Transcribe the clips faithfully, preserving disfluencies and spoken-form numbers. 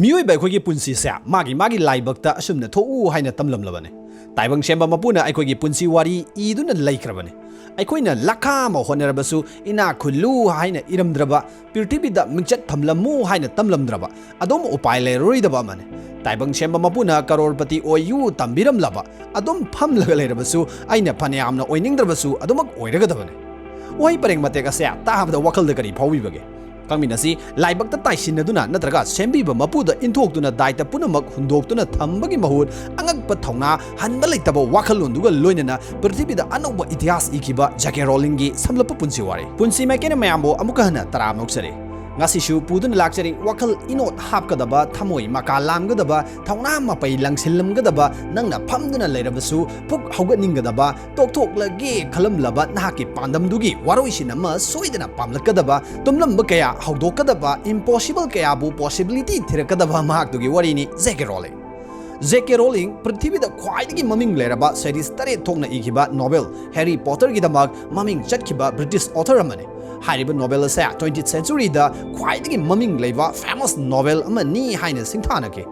ꯃꯤꯑꯣꯏꯕ ꯑꯩꯈꯣꯏꯒꯤ ꯄꯨꯟꯁꯤꯁꯦ ꯃꯥꯒꯤ ꯃꯥꯒꯤ ꯂꯥꯏꯕꯛꯇ ꯑꯁꯨꯝꯅ ꯊꯣꯛꯎ ꯍꯥꯏꯅ ꯇꯝꯂꯝꯂꯕꯅꯤ꯫ ꯇꯥꯏꯕꯪ ꯁꯦꯝꯕ ꯃꯄꯨꯅ ꯑꯩꯈꯣꯏꯒꯤ ꯄꯨꯟꯁꯤ ꯋꯥꯔꯤ ꯏꯗꯨꯅ ꯂꯩꯈ꯭ꯔꯕꯅꯤ꯫ ꯑꯩꯈꯣꯏꯅ ꯂꯈꯥ ꯑꯃ ꯍꯣꯠꯅꯔꯕꯁꯨ ꯏꯅꯥꯛ ꯈꯨꯜꯂꯨ ꯍꯥꯏꯅ ꯏꯔꯝꯗ꯭ꯔꯕ, ꯄ꯭ꯔꯤꯊꯤꯕꯤꯗ ꯃꯤꯡꯆꯠ ꯊꯝꯂꯝꯃꯨ ꯍꯥꯏꯅ ꯇꯝꯂꯝꯗ꯭ꯔꯕ, ꯑꯗꯨꯝ ꯎꯄꯥꯏ ꯂꯩꯔꯔꯣꯏꯗꯕ ꯑꯃꯅꯤ꯫ ꯇꯥꯏꯕꯪ ꯁꯦꯝꯕ ꯃꯄꯨꯅ ꯀꯔꯣꯔꯄꯇꯤ ꯑꯣꯏꯌꯨ ꯇꯝꯕꯤꯔꯝꯂꯕ, ꯑꯗꯨꯝ ꯐꯝꯂꯒ ꯂꯩꯔꯕꯁꯨ ꯑꯩꯅ ꯐꯅꯌꯥꯝꯅ ꯑꯣꯏꯅꯤꯡꯗ꯭ꯔꯕꯁꯨ ꯑꯗꯨꯃꯛ ꯑꯣꯏꯔꯒꯗꯕꯅꯤ꯫ ꯋꯥꯍꯩ ꯄꯔꯦꯡ ꯃꯇꯦꯛ ꯑꯁꯦ ꯇꯥꯕꯗ ꯋꯥꯈꯜꯗ ꯀꯔꯤ ꯐꯥꯎꯕꯤꯕꯒꯦ? ꯈꯪꯃꯤꯟꯅꯁꯤ꯫ ꯂꯥꯏꯕꯛꯇ ꯇꯥꯏꯁꯤꯟꯅꯗꯨꯅ ꯅꯠꯇ꯭ꯔꯒ ꯁꯦꯝꯕꯤꯕ ꯃꯄꯨꯗ ꯏꯟꯊꯣꯛꯇꯨꯅ ꯗꯥꯏꯇ ꯄꯨꯝꯅꯃꯛ ꯍꯨꯟꯗꯣꯛꯇꯨꯅ ꯊꯝꯕꯒꯤ ꯃꯍꯨꯠ, ꯑꯉꯛꯄ ꯊꯧꯅꯥ, ꯍꯟꯕ ꯂꯩꯇꯕ ꯋꯥꯈꯜꯂꯣꯟꯗꯨꯒ ꯂꯣꯏꯅꯅ ꯄ꯭ꯔꯤꯊꯤꯕꯤꯗ ꯑꯅꯧꯕ ꯏꯇꯤꯍꯥꯁ ꯏꯈꯤꯕ ꯖꯦ ꯀꯦ ꯔꯣꯂꯤꯡꯒꯤ ꯁꯝꯂꯞꯄ ꯄꯨꯟꯁꯤ ꯋꯥꯔꯤ꯫ ꯄꯨꯟꯁꯤ ꯃꯥꯏꯀꯩꯅ ꯃꯌꯥꯝꯕꯨ ꯑꯃꯨꯛꯀ ꯍꯟꯅ ꯇꯔꯥꯝꯅ ꯑꯣꯛꯆꯔꯤ꯫ ꯉꯁꯤꯁꯨ ꯄꯨꯗꯨꯅ ꯂꯥꯛꯆꯔꯤ ꯋꯥꯈꯜ ꯏꯅꯣꯠ ꯍꯥꯞꯀꯗꯕ, ꯊꯃꯣꯏ ꯃꯀꯥ ꯂꯥꯝꯒꯗꯕ, ꯊꯧꯅꯥ ꯃꯄꯩ ꯂꯪꯁꯤꯜꯂꯝꯒꯗꯕ, ꯅꯪꯅ ꯐꯝꯗꯨꯅ ꯂꯩꯔꯕꯁꯨ ꯄꯨꯛ ꯍꯧꯒꯠꯅꯤꯡꯒꯗꯕ, ꯇꯣꯛꯊꯣꯛꯂꯒꯦ ꯈꯜꯂꯝꯂꯕ ꯅꯍꯥꯛꯀꯤ ꯄꯥꯟꯗꯝꯗꯨꯒꯤ ꯋꯥꯔꯣꯏꯁꯤꯟ ꯑꯃ ꯁꯣꯏꯗꯅ ꯄꯥꯝꯂꯛꯀꯗꯕ, ꯇꯨꯝꯂꯝꯕ ꯀꯌꯥ ꯍꯧꯗꯣꯛꯀꯗꯕ, impossible ꯀꯌꯥꯕꯨ possibility ꯊꯤꯔꯛꯀꯗꯕ ꯃꯍꯥꯛꯇꯨꯒꯤ ꯋꯥꯔꯤꯅꯤ J K rolling. J K rolling ꯄ꯭ꯔꯤꯊꯤꯕꯤꯗ ꯈ꯭ꯋꯥꯏꯗꯒꯤ ꯃꯃꯤꯡ ꯂꯩꯔꯕ series ꯇꯔꯦꯠ ꯊꯣꯛꯅ ꯏꯈꯤꯕ novel Harry Potterꯒꯤꯗꯃꯛ ꯃꯃꯤꯡ ꯆꯠꯈꯤꯕ British author ꯑꯃꯅꯤ꯫ ꯍꯥꯏꯔꯤꯕ novel ꯑꯁꯦ twentieth centuryꯗ ꯈ꯭ꯋꯥꯏꯗꯒꯤ ꯃꯃꯤꯡ ꯂꯩꯕ famous novel ꯑꯃꯅꯤ ꯍꯥꯏꯅ ꯁꯤꯡꯊꯥꯅꯈꯤ꯫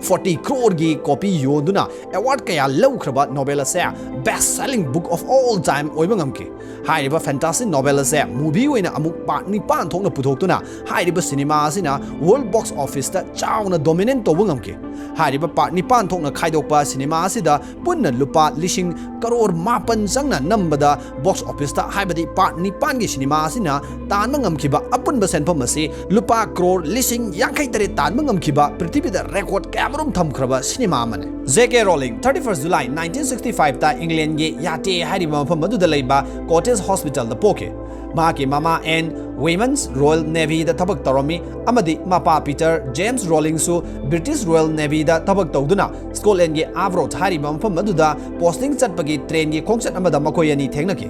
Forty croreꯒꯤ copy ꯌꯣꯟꯗꯨꯅ award ꯀꯌꯥ ꯂꯧꯈ꯭ꯔꯕ novel ꯑꯁꯦ best selling book of all time ꯑꯣꯏꯕ ꯉꯝꯈꯤ꯫ ꯍꯥꯏꯔꯤꯕ fantasy novel ꯑꯁꯦ movie ꯑꯣꯏꯅ ꯑꯃꯨꯛ part ꯅꯤꯄꯥꯟ ꯊꯣꯛꯅ ꯄꯨꯊꯣꯛꯇꯨꯅ ꯍꯥꯏꯔꯤꯕ ꯁꯤꯅꯦꯃꯥ ꯑꯁꯤꯅ world box officeꯇ ꯆꯥꯎꯅ dominate ꯇꯧꯕ ꯉꯝꯈꯤ꯫ ꯍꯥꯏꯔꯤꯕ part ꯅꯤꯄꯥꯟ ꯊꯣꯛꯅ ꯈꯥꯏꯗꯣꯛꯄ ꯁꯤꯅꯦꯃꯥ ꯑꯁꯤꯗ ꯄꯨꯟꯅ ꯂꯨꯄꯥ ꯂꯤꯁꯤꯡ ꯀꯔꯣꯔ ꯃꯥꯄꯟ ꯆꯪꯅ ꯅꯝꯕꯗ box officeꯇ, ꯍꯥꯏꯕꯗꯤ part ꯅꯤꯄꯥꯟꯒꯤ ꯁꯤꯅꯦꯃꯥ ꯑꯁꯤꯅ ꯇꯥꯟꯕ ꯉꯝꯈꯤꯕ ꯑꯄꯨꯟꯕ ꯁꯦꯟꯐꯝ ꯑꯁꯤ ꯂꯨꯄꯥ ꯀ꯭ꯔꯣꯔ ꯂꯤꯁꯤꯡ ꯌꯥꯡꯈꯩ ꯇꯔꯦꯠ ꯇꯥꯟꯕ ꯉꯝꯈꯤꯕ ꯄ꯭ꯔꯤꯊꯤꯕꯤꯗ record ꯀꯌꯥꯃꯔꯨꯝ ꯊꯝꯈ꯭ꯔꯕ ꯁꯤꯅꯦꯃꯥ ꯑꯃꯅꯤ꯫ J K rolling thirty first July nineteen sixty fiveꯇ Englandꯒꯤ Yate ꯍꯥꯏꯔꯤꯕ ꯃꯐꯝ ꯑꯗꯨꯗ ꯂꯩꯕ Cottage Hospitalꯗ ꯄꯣꯛꯈꯤ꯫ ꯃꯍꯥꯛꯀꯤ ꯃꯃꯥ ꯑꯦꯟ Women's Royal Navyꯗ ꯊꯕꯛ ꯇꯧꯔꯝꯃꯤ ꯑꯃꯗꯤ ꯃꯄꯥ ꯄꯤꯇꯔ ꯖꯦꯝꯁ ꯔꯣꯂꯤꯡꯁꯨ British Royal Navyꯗ ꯊꯕꯛ ꯇꯧꯗꯨꯅ Scotlandꯒꯤ Arbroath ꯍꯥꯏꯔꯤꯕ ꯃꯐꯝ ꯑꯗꯨꯗ posting ꯆꯠꯄꯒꯤ trainꯒꯤ ꯈꯣꯡꯆꯠ ꯑꯃꯗ ꯃꯈꯣꯏ ꯑꯅꯤ ꯊꯦꯡꯅꯈꯤ꯫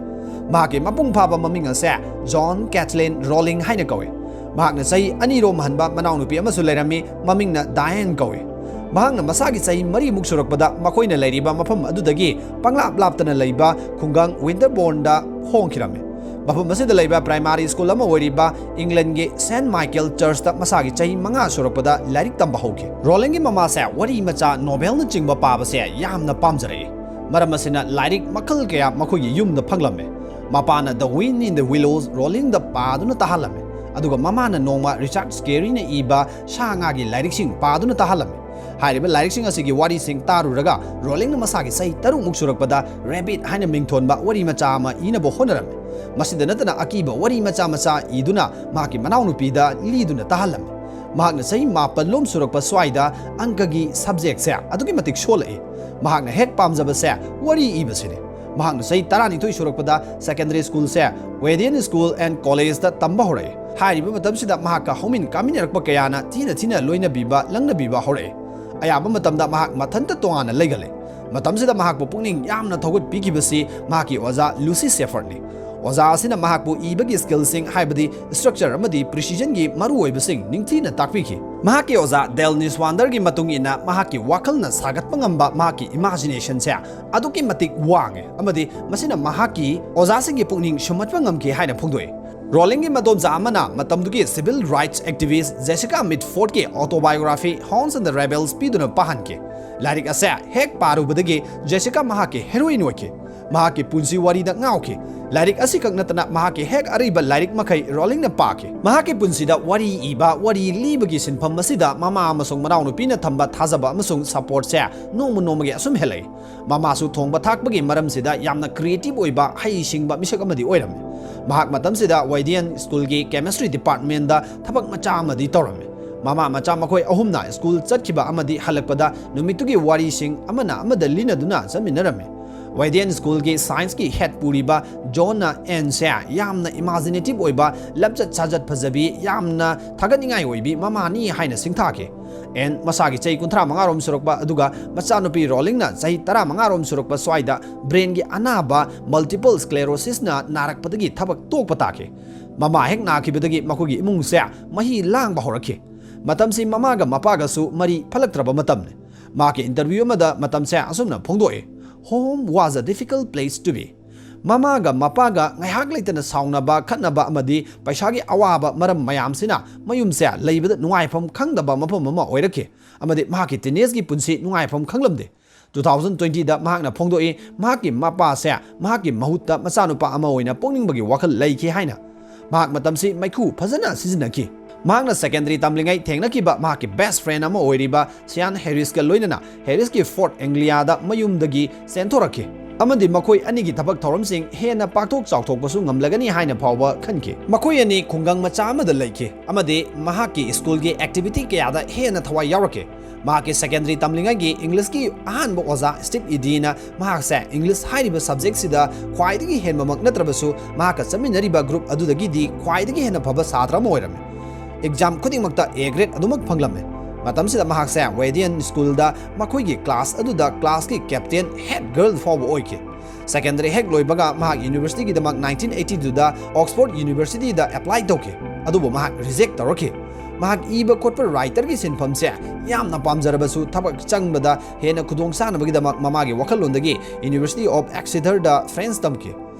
ꯃꯍꯥꯛꯀꯤ ꯃꯄꯨꯡ ꯐꯥꯕ ꯃꯃꯤꯡ ꯑꯁꯦ ꯖꯣꯟ ꯀꯦꯊꯂꯤꯟ ꯔꯣꯂꯤꯡ ꯍꯥꯏꯅ ꯀꯧꯏ꯫ ꯃꯍꯥꯛꯅ ꯆꯍꯤ ꯑꯅꯤꯔꯣꯝ ꯍꯟꯕ ꯃꯅꯥꯎꯅꯨꯄꯤ ꯑꯃꯁꯨ ꯂꯩꯔꯝꯃꯤ, ꯃꯃꯤꯡꯅ ꯗꯥꯌꯟ ꯀꯧꯏ꯫ ꯃꯍꯥꯛꯅ ꯃꯁꯥꯒꯤ ꯆꯍꯤ ꯃꯔꯤꯃꯨꯛ ꯁꯨꯔꯛꯄꯗ ꯃꯈꯣꯏꯅ ꯂꯩꯔꯤꯕ ꯃꯐꯝ ꯑꯗꯨꯗꯒꯤ ꯄꯪꯂꯥꯞ ꯂꯥꯞꯇꯅ ꯂꯩꯕ ꯈꯨꯡꯒꯪ ꯋꯤꯟꯇꯔꯕꯣꯔꯟꯗ ꯍꯣꯡꯈꯤꯔꯝꯃꯤ꯫ ꯃꯐꯝ ꯑꯁꯤꯗ ꯂꯩꯕ ꯄ꯭ꯔꯥꯏꯃꯥꯔꯤ ꯁ꯭ꯀꯨꯜ ꯑꯃ ꯑꯣꯏꯔꯤꯕ ꯏꯪꯂꯦꯟꯒꯤ ꯁꯦꯟꯠ ꯃꯥꯏꯀꯦꯜ ꯆꯔꯆꯇ ꯃꯁꯥꯒꯤ ꯆꯍꯤ ꯃꯉꯥ ꯁꯨꯔꯛꯄꯗ ꯂꯥꯏꯔꯤꯛ ꯇꯝꯕ ꯍꯧꯈꯤ꯫ ꯔꯣꯂꯤꯡꯒꯤ ꯃꯃꯥꯁꯦ ꯋꯥꯔꯤ ꯃꯆꯥ, ꯅꯣꯚꯦꯜꯅꯆꯤꯡꯕ ꯄꯥꯕꯁꯦ ꯌꯥꯝꯅ ꯄꯥꯝꯖꯔꯛꯏ꯫ ꯃꯔꯝ ꯑꯁꯤꯅ ꯂꯥꯏꯔꯤꯛ ꯃꯈꯜ ꯀꯌꯥ ꯃꯈꯣꯏꯒꯤ ꯌꯨꯝꯗ ꯐꯪꯂꯝꯃꯦ꯫ ꯃꯄꯥꯅ The Wind in the Willows ꯔꯣꯂꯤꯡꯗ ꯄꯥꯗꯨꯅ ꯇꯥꯍꯜꯂꯝꯃꯦ, ꯑꯗꯨꯒ ꯃꯃꯥꯅ ꯅꯣꯡꯃ ꯔꯤꯆꯥꯔꯗ ꯀꯦꯔꯤꯅ ꯏꯕ ꯁꯥ ꯉꯥꯒꯤ ꯂꯥꯏꯔꯤꯛꯁꯤꯡ ꯄꯥꯗꯨꯅ ꯇꯥꯍꯜꯂꯝꯃꯤ꯫ ꯍꯥꯏꯔꯤꯕ ꯂꯥꯏꯔꯤꯛꯁꯤꯡ ꯑꯁꯤꯒꯤ ꯋꯥꯔꯤꯁꯤꯡ ꯇꯥꯔꯨꯔꯒ ꯔꯣꯂꯤꯡꯅ ꯃꯁꯥꯒꯤ ꯆꯍꯤ ꯇꯔꯨꯛꯃꯨꯛ ꯁꯨꯔꯛꯄꯗ ꯔꯦꯕꯤꯠ ꯍꯥꯏꯅ ꯃꯤꯡꯊꯣꯟꯕ ꯋꯥꯔꯤ ꯃꯆꯥ ꯑꯃ ꯏꯅꯕ ꯍꯣꯠꯅꯔꯝꯃꯤ꯫ ꯃꯁꯤꯗ ꯅꯠꯇꯅ ꯑꯀꯤꯕ ꯋꯥꯔꯤ ꯃꯆꯥ ꯃꯆꯥ ꯏꯗꯨꯅ ꯃꯍꯥꯛꯀꯤ ꯃꯅꯥꯎꯅꯨꯄꯤꯗ ꯂꯤꯗꯨꯅ ꯇꯥꯍꯜꯂꯝꯃꯤ꯫ ꯃꯍꯥꯛꯅ ꯆꯍꯤ ꯃꯥꯄꯜ ꯂꯣꯝ ꯁꯨꯔꯛꯄ ꯁ꯭ꯋꯥꯏꯗ ꯑꯪꯀꯒꯤ ꯁꯕꯖꯦꯛꯁꯦ ꯑꯗꯨꯛꯀꯤ ꯃꯇꯤꯛ ꯁꯣꯜꯂꯛꯏ꯫ ꯃꯍꯥꯛꯅ ꯍꯦꯛ ꯄꯥꯝꯖꯕꯁꯦ ꯋꯥꯔꯤ ꯏꯕꯁꯤꯅꯤ꯫ ꯃꯍꯥꯛꯅ ꯆꯍꯤ ꯇꯔꯥꯅꯤꯊꯣꯏ ꯁꯨꯔꯛꯄꯗ ꯁꯦꯀꯦꯟꯗꯔꯤ ꯁ꯭ꯀꯨꯜꯁꯦ ꯋꯦꯗꯤꯌꯟ ꯁ꯭ꯀꯨꯜ ꯑꯦꯟ ꯀꯣꯂꯦꯖꯇ ꯇꯝꯕ ꯍꯧꯔꯛꯏ꯫ ꯍꯥꯏꯔꯤꯕ ꯃꯇꯝꯁꯤꯗ ꯃꯍꯥꯛꯀ ꯍꯧꯃꯤꯟ ꯀꯥꯃꯤꯟꯅꯔꯛꯄ ꯀꯌꯥꯅ ꯊꯤꯅ ꯊꯤꯅ ꯂꯣꯏꯅꯕꯤꯕ, ꯂꯪꯅꯕꯤꯕ ꯍꯧꯔꯛꯏ꯫ ꯑꯌꯥꯝꯕ ꯃꯇꯝꯗ ꯃꯍꯥꯛ ꯃꯊꯟꯇ ꯇꯣꯉꯥꯟꯅ ꯂꯩꯒꯜꯂꯤ꯫ ꯃꯇꯝꯁꯤꯗ ꯃꯍꯥꯛꯄꯨ ꯄꯨꯛꯅꯤꯡ ꯌꯥꯝꯅ ꯊꯧꯒꯠꯄꯤꯈꯤꯕꯁꯤ ꯃꯍꯥꯛꯀꯤ ꯑꯣꯖꯥ ꯂꯨꯁꯤ ꯁꯦꯐꯔꯗꯅꯤ꯫ ꯑꯣꯖꯥ ꯑꯁꯤꯅ ꯃꯍꯥꯛꯄꯨ ꯏꯕꯒꯤ ꯁ꯭ꯀꯤꯜꯁꯤꯡ, ꯍꯥꯏꯕꯗꯤ ꯁ꯭ꯇ꯭ꯔꯛꯆꯔ ꯑꯃꯗꯤ ꯄ꯭ꯔꯤꯁꯤꯖꯟꯒꯤ ꯃꯔꯨꯑꯣꯏꯕꯁꯤꯡ ꯅꯤꯡꯊꯤꯅ ꯇꯥꯛꯄꯤꯈꯤ꯫ ꯃꯍꯥꯛꯀꯤ ꯑꯣꯖꯥ ꯗꯦꯜ ꯅꯤꯁꯋꯥꯟꯗꯔꯒꯤ ꯃꯇꯨꯡ ꯏꯟꯅ, ꯃꯍꯥꯛꯀꯤ ꯋꯥꯈꯜꯅ ꯁꯥꯒꯠꯄ ꯉꯝꯕ ꯃꯍꯥꯛꯀꯤ ꯏꯃꯥꯖꯤꯅꯦꯁꯟꯁꯦ ꯑꯗꯨꯛꯀꯤ ꯃꯇꯤꯛ ꯋꯥꯡꯉꯦ, ꯑꯃꯗꯤ ꯃꯁꯤꯅ ꯃꯍꯥꯛꯀꯤ ꯑꯣꯖꯥꯁꯤꯡꯒꯤ ꯄꯨꯛꯅꯤꯡ ꯁꯨꯝꯍꯠꯄ ꯉꯝꯈꯤ ꯍꯥꯏꯅ ꯐꯣꯡꯗꯣꯛꯏ꯫ ꯔꯣꯂꯤꯡꯒꯤ ꯃꯗꯣꯝꯆꯥ ꯑꯃꯅ ꯃꯇꯝꯗꯨꯒꯤ ꯁꯤꯚꯤꯜ ꯔꯥꯏꯠꯁ ꯑꯦꯛꯇꯤꯚꯤꯁ꯭ꯠ ꯖꯦꯁꯤꯀꯥ ꯃꯤꯠꯐꯣꯔꯗꯀꯤ autobiography Hounds and the Rebels ꯄꯤꯗꯨꯅ ꯄꯥꯍꯟꯈꯤ꯫ ꯂꯥꯏꯔꯤꯛ ꯑꯁꯦ ꯍꯦꯛ ꯄꯥꯔꯨꯕꯗꯒꯤ ꯖꯦꯁꯤꯀꯥ ꯃꯍꯥꯛꯀꯤ ꯍꯦꯔꯣꯏꯟ ꯑꯣꯏꯈꯤ꯫ ꯃꯍꯥꯛꯀꯤ ꯄꯨꯟꯁꯤ ꯋꯥꯔꯤꯗ ꯉꯥꯎꯈꯤ꯫ ꯂꯥꯏꯔꯤꯛ ꯑꯁꯤꯈꯛ ꯅꯠꯇꯅ ꯃꯍꯥꯛꯀꯤ ꯍꯦꯛ ꯑꯔꯤꯕ ꯂꯥꯏꯔꯤꯛ ꯃꯈꯩ ꯔꯣꯂꯤꯡꯅ ꯄꯥꯈꯤ꯫ ꯃꯍꯥꯛꯀꯤ ꯄꯨꯟꯁꯤꯗ ꯋꯥꯔꯤ ꯏꯕ, ꯋꯥꯔꯤ ꯂꯤꯕꯒꯤ ꯁꯤꯟꯐꯝ ꯑꯁꯤꯗ ꯃꯃꯥ ꯑꯃꯁꯨꯡ ꯃꯅꯥꯎꯅꯨꯄꯤꯅ ꯊꯝꯕ ꯊꯥꯖꯕ ꯑꯃꯁꯨꯡ ꯁꯄꯣꯔꯠꯁꯦ ꯅꯣꯡꯃ ꯅꯣꯡꯃꯒꯤ ꯑꯁꯨꯝ ꯍꯦꯜꯂꯛꯏ꯫ ꯃꯃꯥꯁꯨ ꯊꯣꯡꯕ ꯊꯥꯛꯄꯒꯤ ꯃꯔꯝꯁꯤꯗ ꯌꯥꯝꯅ ꯀ꯭ꯔꯤꯌꯦꯇꯤꯚ ꯑꯣꯏꯕ, ꯍꯩꯁꯤꯡꯕ ꯃꯤꯁꯛ ꯑꯃꯗꯤ ꯑꯣꯏꯔꯝꯃꯤ꯫ ꯃꯍꯥꯛ ꯃꯇꯝꯁꯤꯗ ꯋꯦꯗꯤꯌꯟ ꯁ꯭ꯀꯨꯜꯒꯤ ꯀꯦꯃꯤꯁꯇ꯭ꯔꯤ ꯗꯤꯄꯥꯔꯠꯃꯦꯟꯗ ꯊꯕꯛ ꯃꯆꯥ ꯑꯃꯗꯤ ꯇꯧꯔꯝꯃꯤ꯫ ꯃꯃꯥ ꯃꯆꯥ ꯃꯈꯣꯏ ꯑꯍꯨꯝꯅ ꯁ꯭ꯀꯨꯜ ꯆꯠꯈꯤꯕ ꯑꯃꯗꯤ ꯍꯜꯂꯛꯄꯗ ꯅꯨꯃꯤꯠꯇꯨꯒꯤ ꯋꯥꯔꯤꯁꯤꯡ ꯑꯃꯅ ꯑꯃꯗ ꯂꯤꯅꯗꯨꯅ ꯆꯠꯃꯤꯟꯅꯔꯝꯃꯤ꯫ ꯋꯦꯗꯤꯌꯟ ꯁ꯭ꯀꯨꯜꯒꯤ ꯁꯥꯏꯟꯁꯀꯤ ꯍꯦꯗ ꯄꯨꯔꯤꯕ ꯖꯣꯟꯅ ꯑꯦꯟꯁꯦ ꯌꯥꯝꯅ ꯏꯃꯥꯖꯤꯅꯦꯇꯤꯚ ꯑꯣꯏꯕ, ꯂꯝꯆꯠ ꯁꯥꯖꯠ ꯐꯖꯕꯤ, ꯌꯥꯝꯅ ꯊꯥꯒꯠꯅꯤꯡꯉꯥꯏ ꯑꯣꯏꯕꯤ ꯃꯃꯥꯅꯤ ꯍꯥꯏꯅ ꯁꯤꯡꯊꯥꯈꯤ꯫ ꯑꯦꯟ ꯃꯁꯥꯒꯤ ꯆꯍꯤ ꯀꯨꯟꯊ꯭ꯔꯥ ꯃꯉꯥ ꯔꯣꯝ ꯁꯨꯔꯛꯄ, ꯑꯗꯨꯒ ꯃꯆꯥꯅꯨꯄꯤ ꯔꯣꯂꯤꯡꯅ ꯆꯍꯤ ꯇꯔꯥ ꯃꯉꯥ ꯔꯣꯝ ꯁꯨꯔꯛꯄ ꯁ꯭ꯋꯥꯏꯗ ꯕ꯭ꯔꯦꯟꯒꯤ ꯑꯅꯥꯕ ꯃꯜꯇꯤꯄꯜ ꯁ꯭ꯀ꯭ꯂꯦꯔꯣꯁꯤꯁꯅ ꯅꯥꯔꯛꯄꯗꯒꯤ ꯊꯕꯛ ꯇꯣꯛꯄ ꯇꯥꯈꯤ꯫ ꯃꯃꯥ ꯍꯦꯛ ꯅꯥꯈꯤꯕꯗꯒꯤ ꯃꯈꯣꯏꯒꯤ ꯏꯃꯨꯡꯁꯦ ꯃꯍꯤ ꯂꯥꯡꯕ ꯍꯧꯔꯛꯈꯤ꯫ ꯃꯇꯝꯁꯤ ꯃꯃꯥꯒ ꯃꯄꯥꯒꯁꯨ ꯃꯔꯤ ꯐꯠꯂꯛꯇ꯭ꯔꯕ ꯃꯇꯝꯅꯤ꯫ ꯃꯍꯥꯛꯀꯤ ꯏꯟꯇꯔꯚ꯭ꯌꯨ ꯑꯃꯗ ꯃꯇꯝꯁꯦ ꯑꯁꯨꯝꯅ ꯐꯣꯡꯗꯣꯛꯏ, "Home was a difficult place to be꯫ ꯃꯃꯥꯒ ꯃꯄꯥꯒ ꯉꯥꯏꯍꯥꯛ ꯂꯩꯇꯅ ꯁꯥꯎꯅꯕ, ꯈꯠꯅꯕ ꯑꯃꯗꯤ ꯄꯩꯁꯥꯒꯤ ꯑꯋꯥꯕ ꯃꯔꯝ ꯃꯌꯥꯝꯁꯤꯅ ꯃꯌꯨꯝꯁꯦ ꯂꯩꯕꯗ ꯅꯨꯡꯉꯥꯏꯐꯝ ꯈꯪꯗꯕ ꯃꯐꯝ ꯑꯃ ꯑꯣꯏꯔꯛꯈꯤ, ꯑꯃꯗꯤ ꯃꯍꯥꯛꯀꯤ teenage ꯒꯤ ꯄꯨꯟꯁꯤ ꯅꯨꯡꯉꯥꯏꯐꯝ ꯈꯪꯂꯝꯗꯦ꯫ Two thousand twenty ꯗ ꯃꯍꯥꯛꯅ ꯐꯣꯡꯗꯣꯛꯏ, ꯃꯍꯥꯛꯀꯤ ꯃꯄꯥꯁꯦ ꯃꯍꯥꯛꯀꯤ ꯃꯍꯨꯠꯇ ꯃꯆꯥꯅꯨꯄꯥ ꯑꯃ ꯑꯣꯏꯅ ꯄꯣꯛꯅꯤꯡꯕꯒꯤ ꯋꯥꯈꯜ ꯂꯩꯈꯤ ꯍꯥꯏꯅ꯫ ꯃꯍꯥꯛ ꯃꯇꯝꯁꯤ ꯃꯩꯈꯨ ꯐꯖꯅ ꯁꯤꯖꯤꯟꯅꯈꯤ꯫ ꯃꯍꯥꯛꯅ secondary ꯇꯝꯂꯤꯉꯩ ꯊꯦꯡꯅꯈꯤꯕ ꯃꯍꯥꯛꯀꯤ best friend ꯑꯃ ꯑꯣꯏꯔꯤꯕ ꯁꯤꯌꯥꯟ ꯍꯦꯔꯤꯁꯀ ꯂꯣꯏꯅꯅ ꯍꯦꯔꯤꯁꯀꯤ Fort Anglia ꯗ ꯃꯌꯨꯝꯗꯒꯤ ꯆꯦꯟꯊꯣꯔꯛꯈꯤ, ꯑꯃꯗꯤ ꯃꯈꯣꯏ ꯑꯅꯤꯒꯤ ꯊꯕꯛ ꯊꯧꯔꯝꯁꯤꯡ ꯍꯦꯟꯅ ꯄꯥꯛꯊꯣꯛ ꯆꯥꯎꯊꯣꯛꯄꯁꯨ ꯉꯝꯂꯒꯅꯤ ꯍꯥꯏꯅ ꯐꯥꯎꯕ ꯈꯟꯈꯤ꯫ ꯃꯈꯣꯏ ꯑꯅꯤ ꯈꯨꯡꯒꯪ ꯃꯆꯥ ꯑꯃꯗ ꯂꯩꯈꯤ, ꯑꯃꯗꯤ ꯃꯍꯥꯛꯀꯤ ꯁ꯭ꯀꯨꯜꯒꯤ activity ꯀꯌꯥꯗ ꯍꯦꯟꯅ ꯊꯋꯥꯏ ꯌꯥꯎꯔꯛꯈꯤ꯫ ꯃꯍꯥꯛꯀꯤ secondary ꯇꯝꯂꯤꯉꯩꯒꯤ English ꯀꯤ ꯑꯍꯥꯟꯕ ꯑꯣꯖꯥ ꯁ꯭ꯇꯤꯚ ꯏꯗꯤꯅ ꯃꯍꯥꯛꯁꯦ English ꯍꯥꯏꯔꯤꯕ subject ꯁꯤꯗ ꯈ꯭ꯋꯥꯏꯗꯒꯤ ꯍꯦꯟꯕꯃꯛ ꯅꯠꯇ꯭ꯔꯕꯁꯨ, ꯃꯍꯥꯛꯀ ꯆꯠꯃꯤꯟꯅꯔꯤꯕ group ꯑꯗꯨꯗꯒꯤꯗꯤ ꯈ꯭ꯋꯥꯏꯗꯒꯤ ꯍꯦꯟꯅ ꯐꯕ ꯁꯥꯇ꯭ꯔ ꯑꯃ ꯑꯣꯏꯔꯝꯃꯤ꯫ Exam ꯈꯨꯗꯤꯡꯃꯛꯇ A grade ꯑꯗꯨꯃꯛ ꯐꯪꯂꯝꯃꯤ꯫ ꯃꯇꯝꯁꯤꯗ ꯃꯍꯥꯛꯁꯦ Wadian ꯁ꯭ꯀꯨꯜꯗ ꯃꯈꯣꯏꯒꯤ class ꯑꯗꯨꯗ class ꯀꯤ captain, head girl ꯐꯥꯎꯕ ꯑꯣꯏꯈꯤ꯫ Secondary ꯍꯦꯛ ꯂꯣꯏꯕꯒ ꯃꯍꯥꯛ university ꯒꯤꯗꯃꯛ nineteen eighty two ꯗ Oxford University ꯗ apply ꯇꯧꯈꯤ, ꯑꯗꯨꯕꯨ ꯃꯍꯥꯛ reject ꯇꯧꯔꯛꯈꯤ꯫ ꯃꯍꯥꯛ ꯏꯕ ꯈꯣꯠꯄ writer ꯒꯤ ꯁꯤꯟꯐꯝꯁꯦ ꯌꯥꯝꯅ ꯄꯥꯝꯖꯔꯕꯁꯨ, ꯊꯕꯛ ꯆꯪꯕꯗ ꯍꯦꯟꯅ ꯈꯨꯗꯣꯡ ꯆꯥꯅꯕꯒꯤꯗꯃꯛ ꯃꯃꯥꯒꯤ ꯋꯥꯈꯜꯂꯣꯟꯗꯒꯤ University of Exeter the French ꯇꯝꯈꯤ꯫